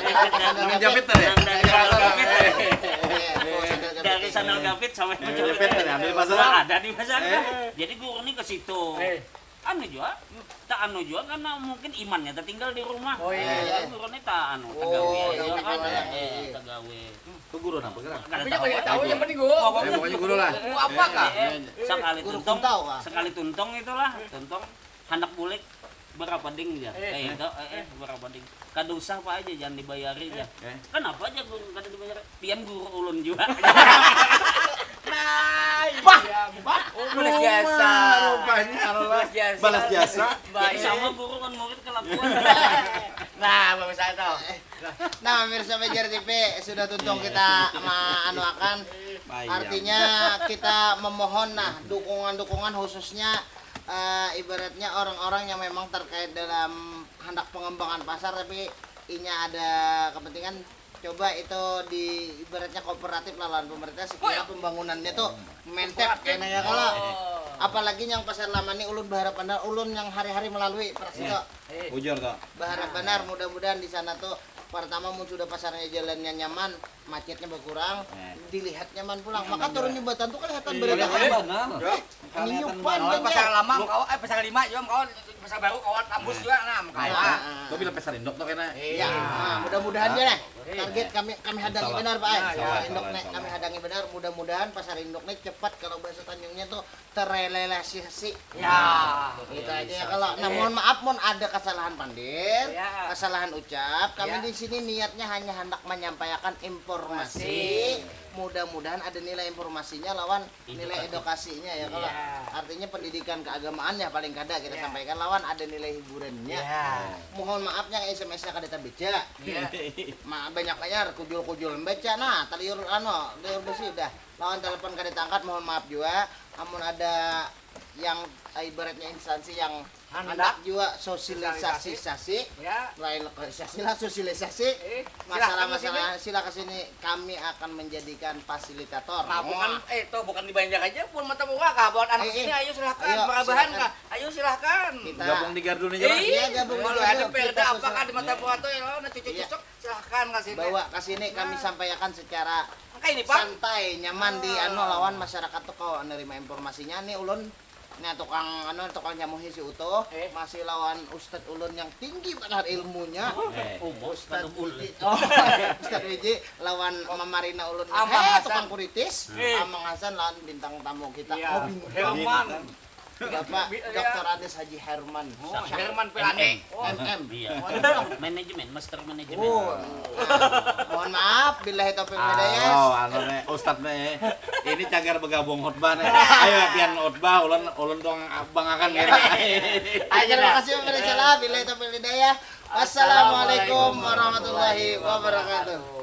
Nang jepit tadi. Nang dari sandal kapit. Eh, eh, oh, sandal kapit Dari ini. Sandal Kapit sampai Iya, menjepit. jepit tadi, ada di pasar. Nah, ada di pasar. Eh. Jadi guru nih ke situ. Eh. Anu juga, tak anu juga karena mungkin imannya tertinggal di rumah. Oh, iya, Nah, iya. Guru nih tak anu, tak Oh, gawe iya, aja iya, kan. iya. Eh, tak gawe. Itu guru napa gerak? Kada Tapi jangan tahu. Tahu yang penting guru. Pokoknya Ya, pokoknya guru lah. Guru apa kah? Eh, eh, sekali Guru tuntung, kuntau kah? Sekali tuntung itulah, tuntung handak bulik berapa ding ya? Eh. Eh, itu, eh, eh, berapa ding? Kada usah apa aja jangan dibayari ya. Eh. Kenapa aja guru kada dibayari? Pian guru ulun juga. Nah, iya. Bah, bah. Oh, balas jasa. Rupanya adalah Balas jasa. Balas jasa. Jadi sama guru kan murid kelakuan. Nah, bagus saya tahu. Nah, pemirsa P J R T V sudah tuntung kita ma- anu akan Bayang. Artinya kita memohon nah dukungan-dukungan khususnya eh, ibaratnya orang-orang yang memang terkait dalam hendak pengembangan pasar tapi inya ada kepentingan coba itu di ibaratnya kooperatif lah lawan pemerintah sekiranya pembangunannya tuh mantap kena ya kalau apalagi yang pasar lama nih ulun berharap benar ulun yang hari-hari melalui persis tuh Bujur tuh. Berharap benar mudah-mudahan di sana tuh pertama mun sudah pasarnya jalannya nyaman, macetnya berkurang, Eh. dilihat nyaman pulang. Maka turun jembatan tuh kelihatan Iya, berarti. benar. Menyupan Kalau kan pasar ya. Lama kau eh pasar Lima juga kau pasar baru kau tambus juga nah kau. Ah, ah. Kau bilang pasar induk tuh kena. Ya, nah, mudah-mudahan ya nih. Target kami kami hadangi Insyaallah. benar Pak. Nah, Pasar insyaallah, induk nih insyaallah. Kami hadangi benar. Mudah-mudahan pasar induk nih cepat kalau bahasa Tanjungnya tuh terrealisasi. Ya. Gitu aja ya kalau nah mohon maaf mohon ada kesalahan pandir, Ya. kesalahan ucap, kami Ya. di Sini niatnya hanya hendak menyampaikan informasi. Mudah-mudahan ada nilai informasinya lawan nilai edukasinya ya, kalau artinya pendidikan keagamaan ya paling kada kita sampaikan lawan ada nilai hiburannya. Mohon maaf yang S M S-nya kada tabaca. Ma, banyak banyar kujul-kujul baca nah taliur anu liur besi udah lawan telepon kada tangkat, mohon maaf juga. Amun ada yang ibaratnya instansi yang hendak juga sosialisasi, sasi, ya, lain lokalisasi lah, sosialisasi. Eh, masalah-masalah sila ke sini, kami akan menjadikan fasilitator. Nah, bukan, eh, toh bukan di Banjar aja, pun mata muka kah buat anak eh, sini, eh. Ayo silahkan, ayo, marabahan silahkan. Kah? Ayo silahkan. Kita gabung di gardu nih, eh, iya, gabung di gardu. Ada perda apa kah di mata muka tuh, ya, lo, nah, cucuk-cucuk, silahkan ke sini. Bawa ke sini, kami sampaikan secara santai, nyaman di anu lawan masyarakat tuh kalau nerima informasinya nih ulun. Nah, tukang anu tukang nyamuhi si Utuh eh. Masih lawan ustad ulun yang tinggi padahal ilmunya. Eh, oh, ustad Wiji. Oh, ustad Wiji lawan oh. Mamarina ulun. Amang eh, Hasan. Tukang kuritis. Eh. Amang Hasan lawan bintang tamu kita. Iya. Oh, bintang. Herman. Bapak Doktor Anies Haji Herman. Oh, Herman Pelani. M M. Iya. Manajemen, master manajemen. Oh. Mohon maaf, billahi taufiq wal hidayah. Oh, anu nih, ustad nih. Ini cagar bergabung khutbah nih. Ayo latihan khutbah, ulun ulun tuang abang akan ya. Ayo, terima kasih pemirsa lah, billahi taufiq wal hidayah. Assalamualaikum warahmatullahi wabarakatuh.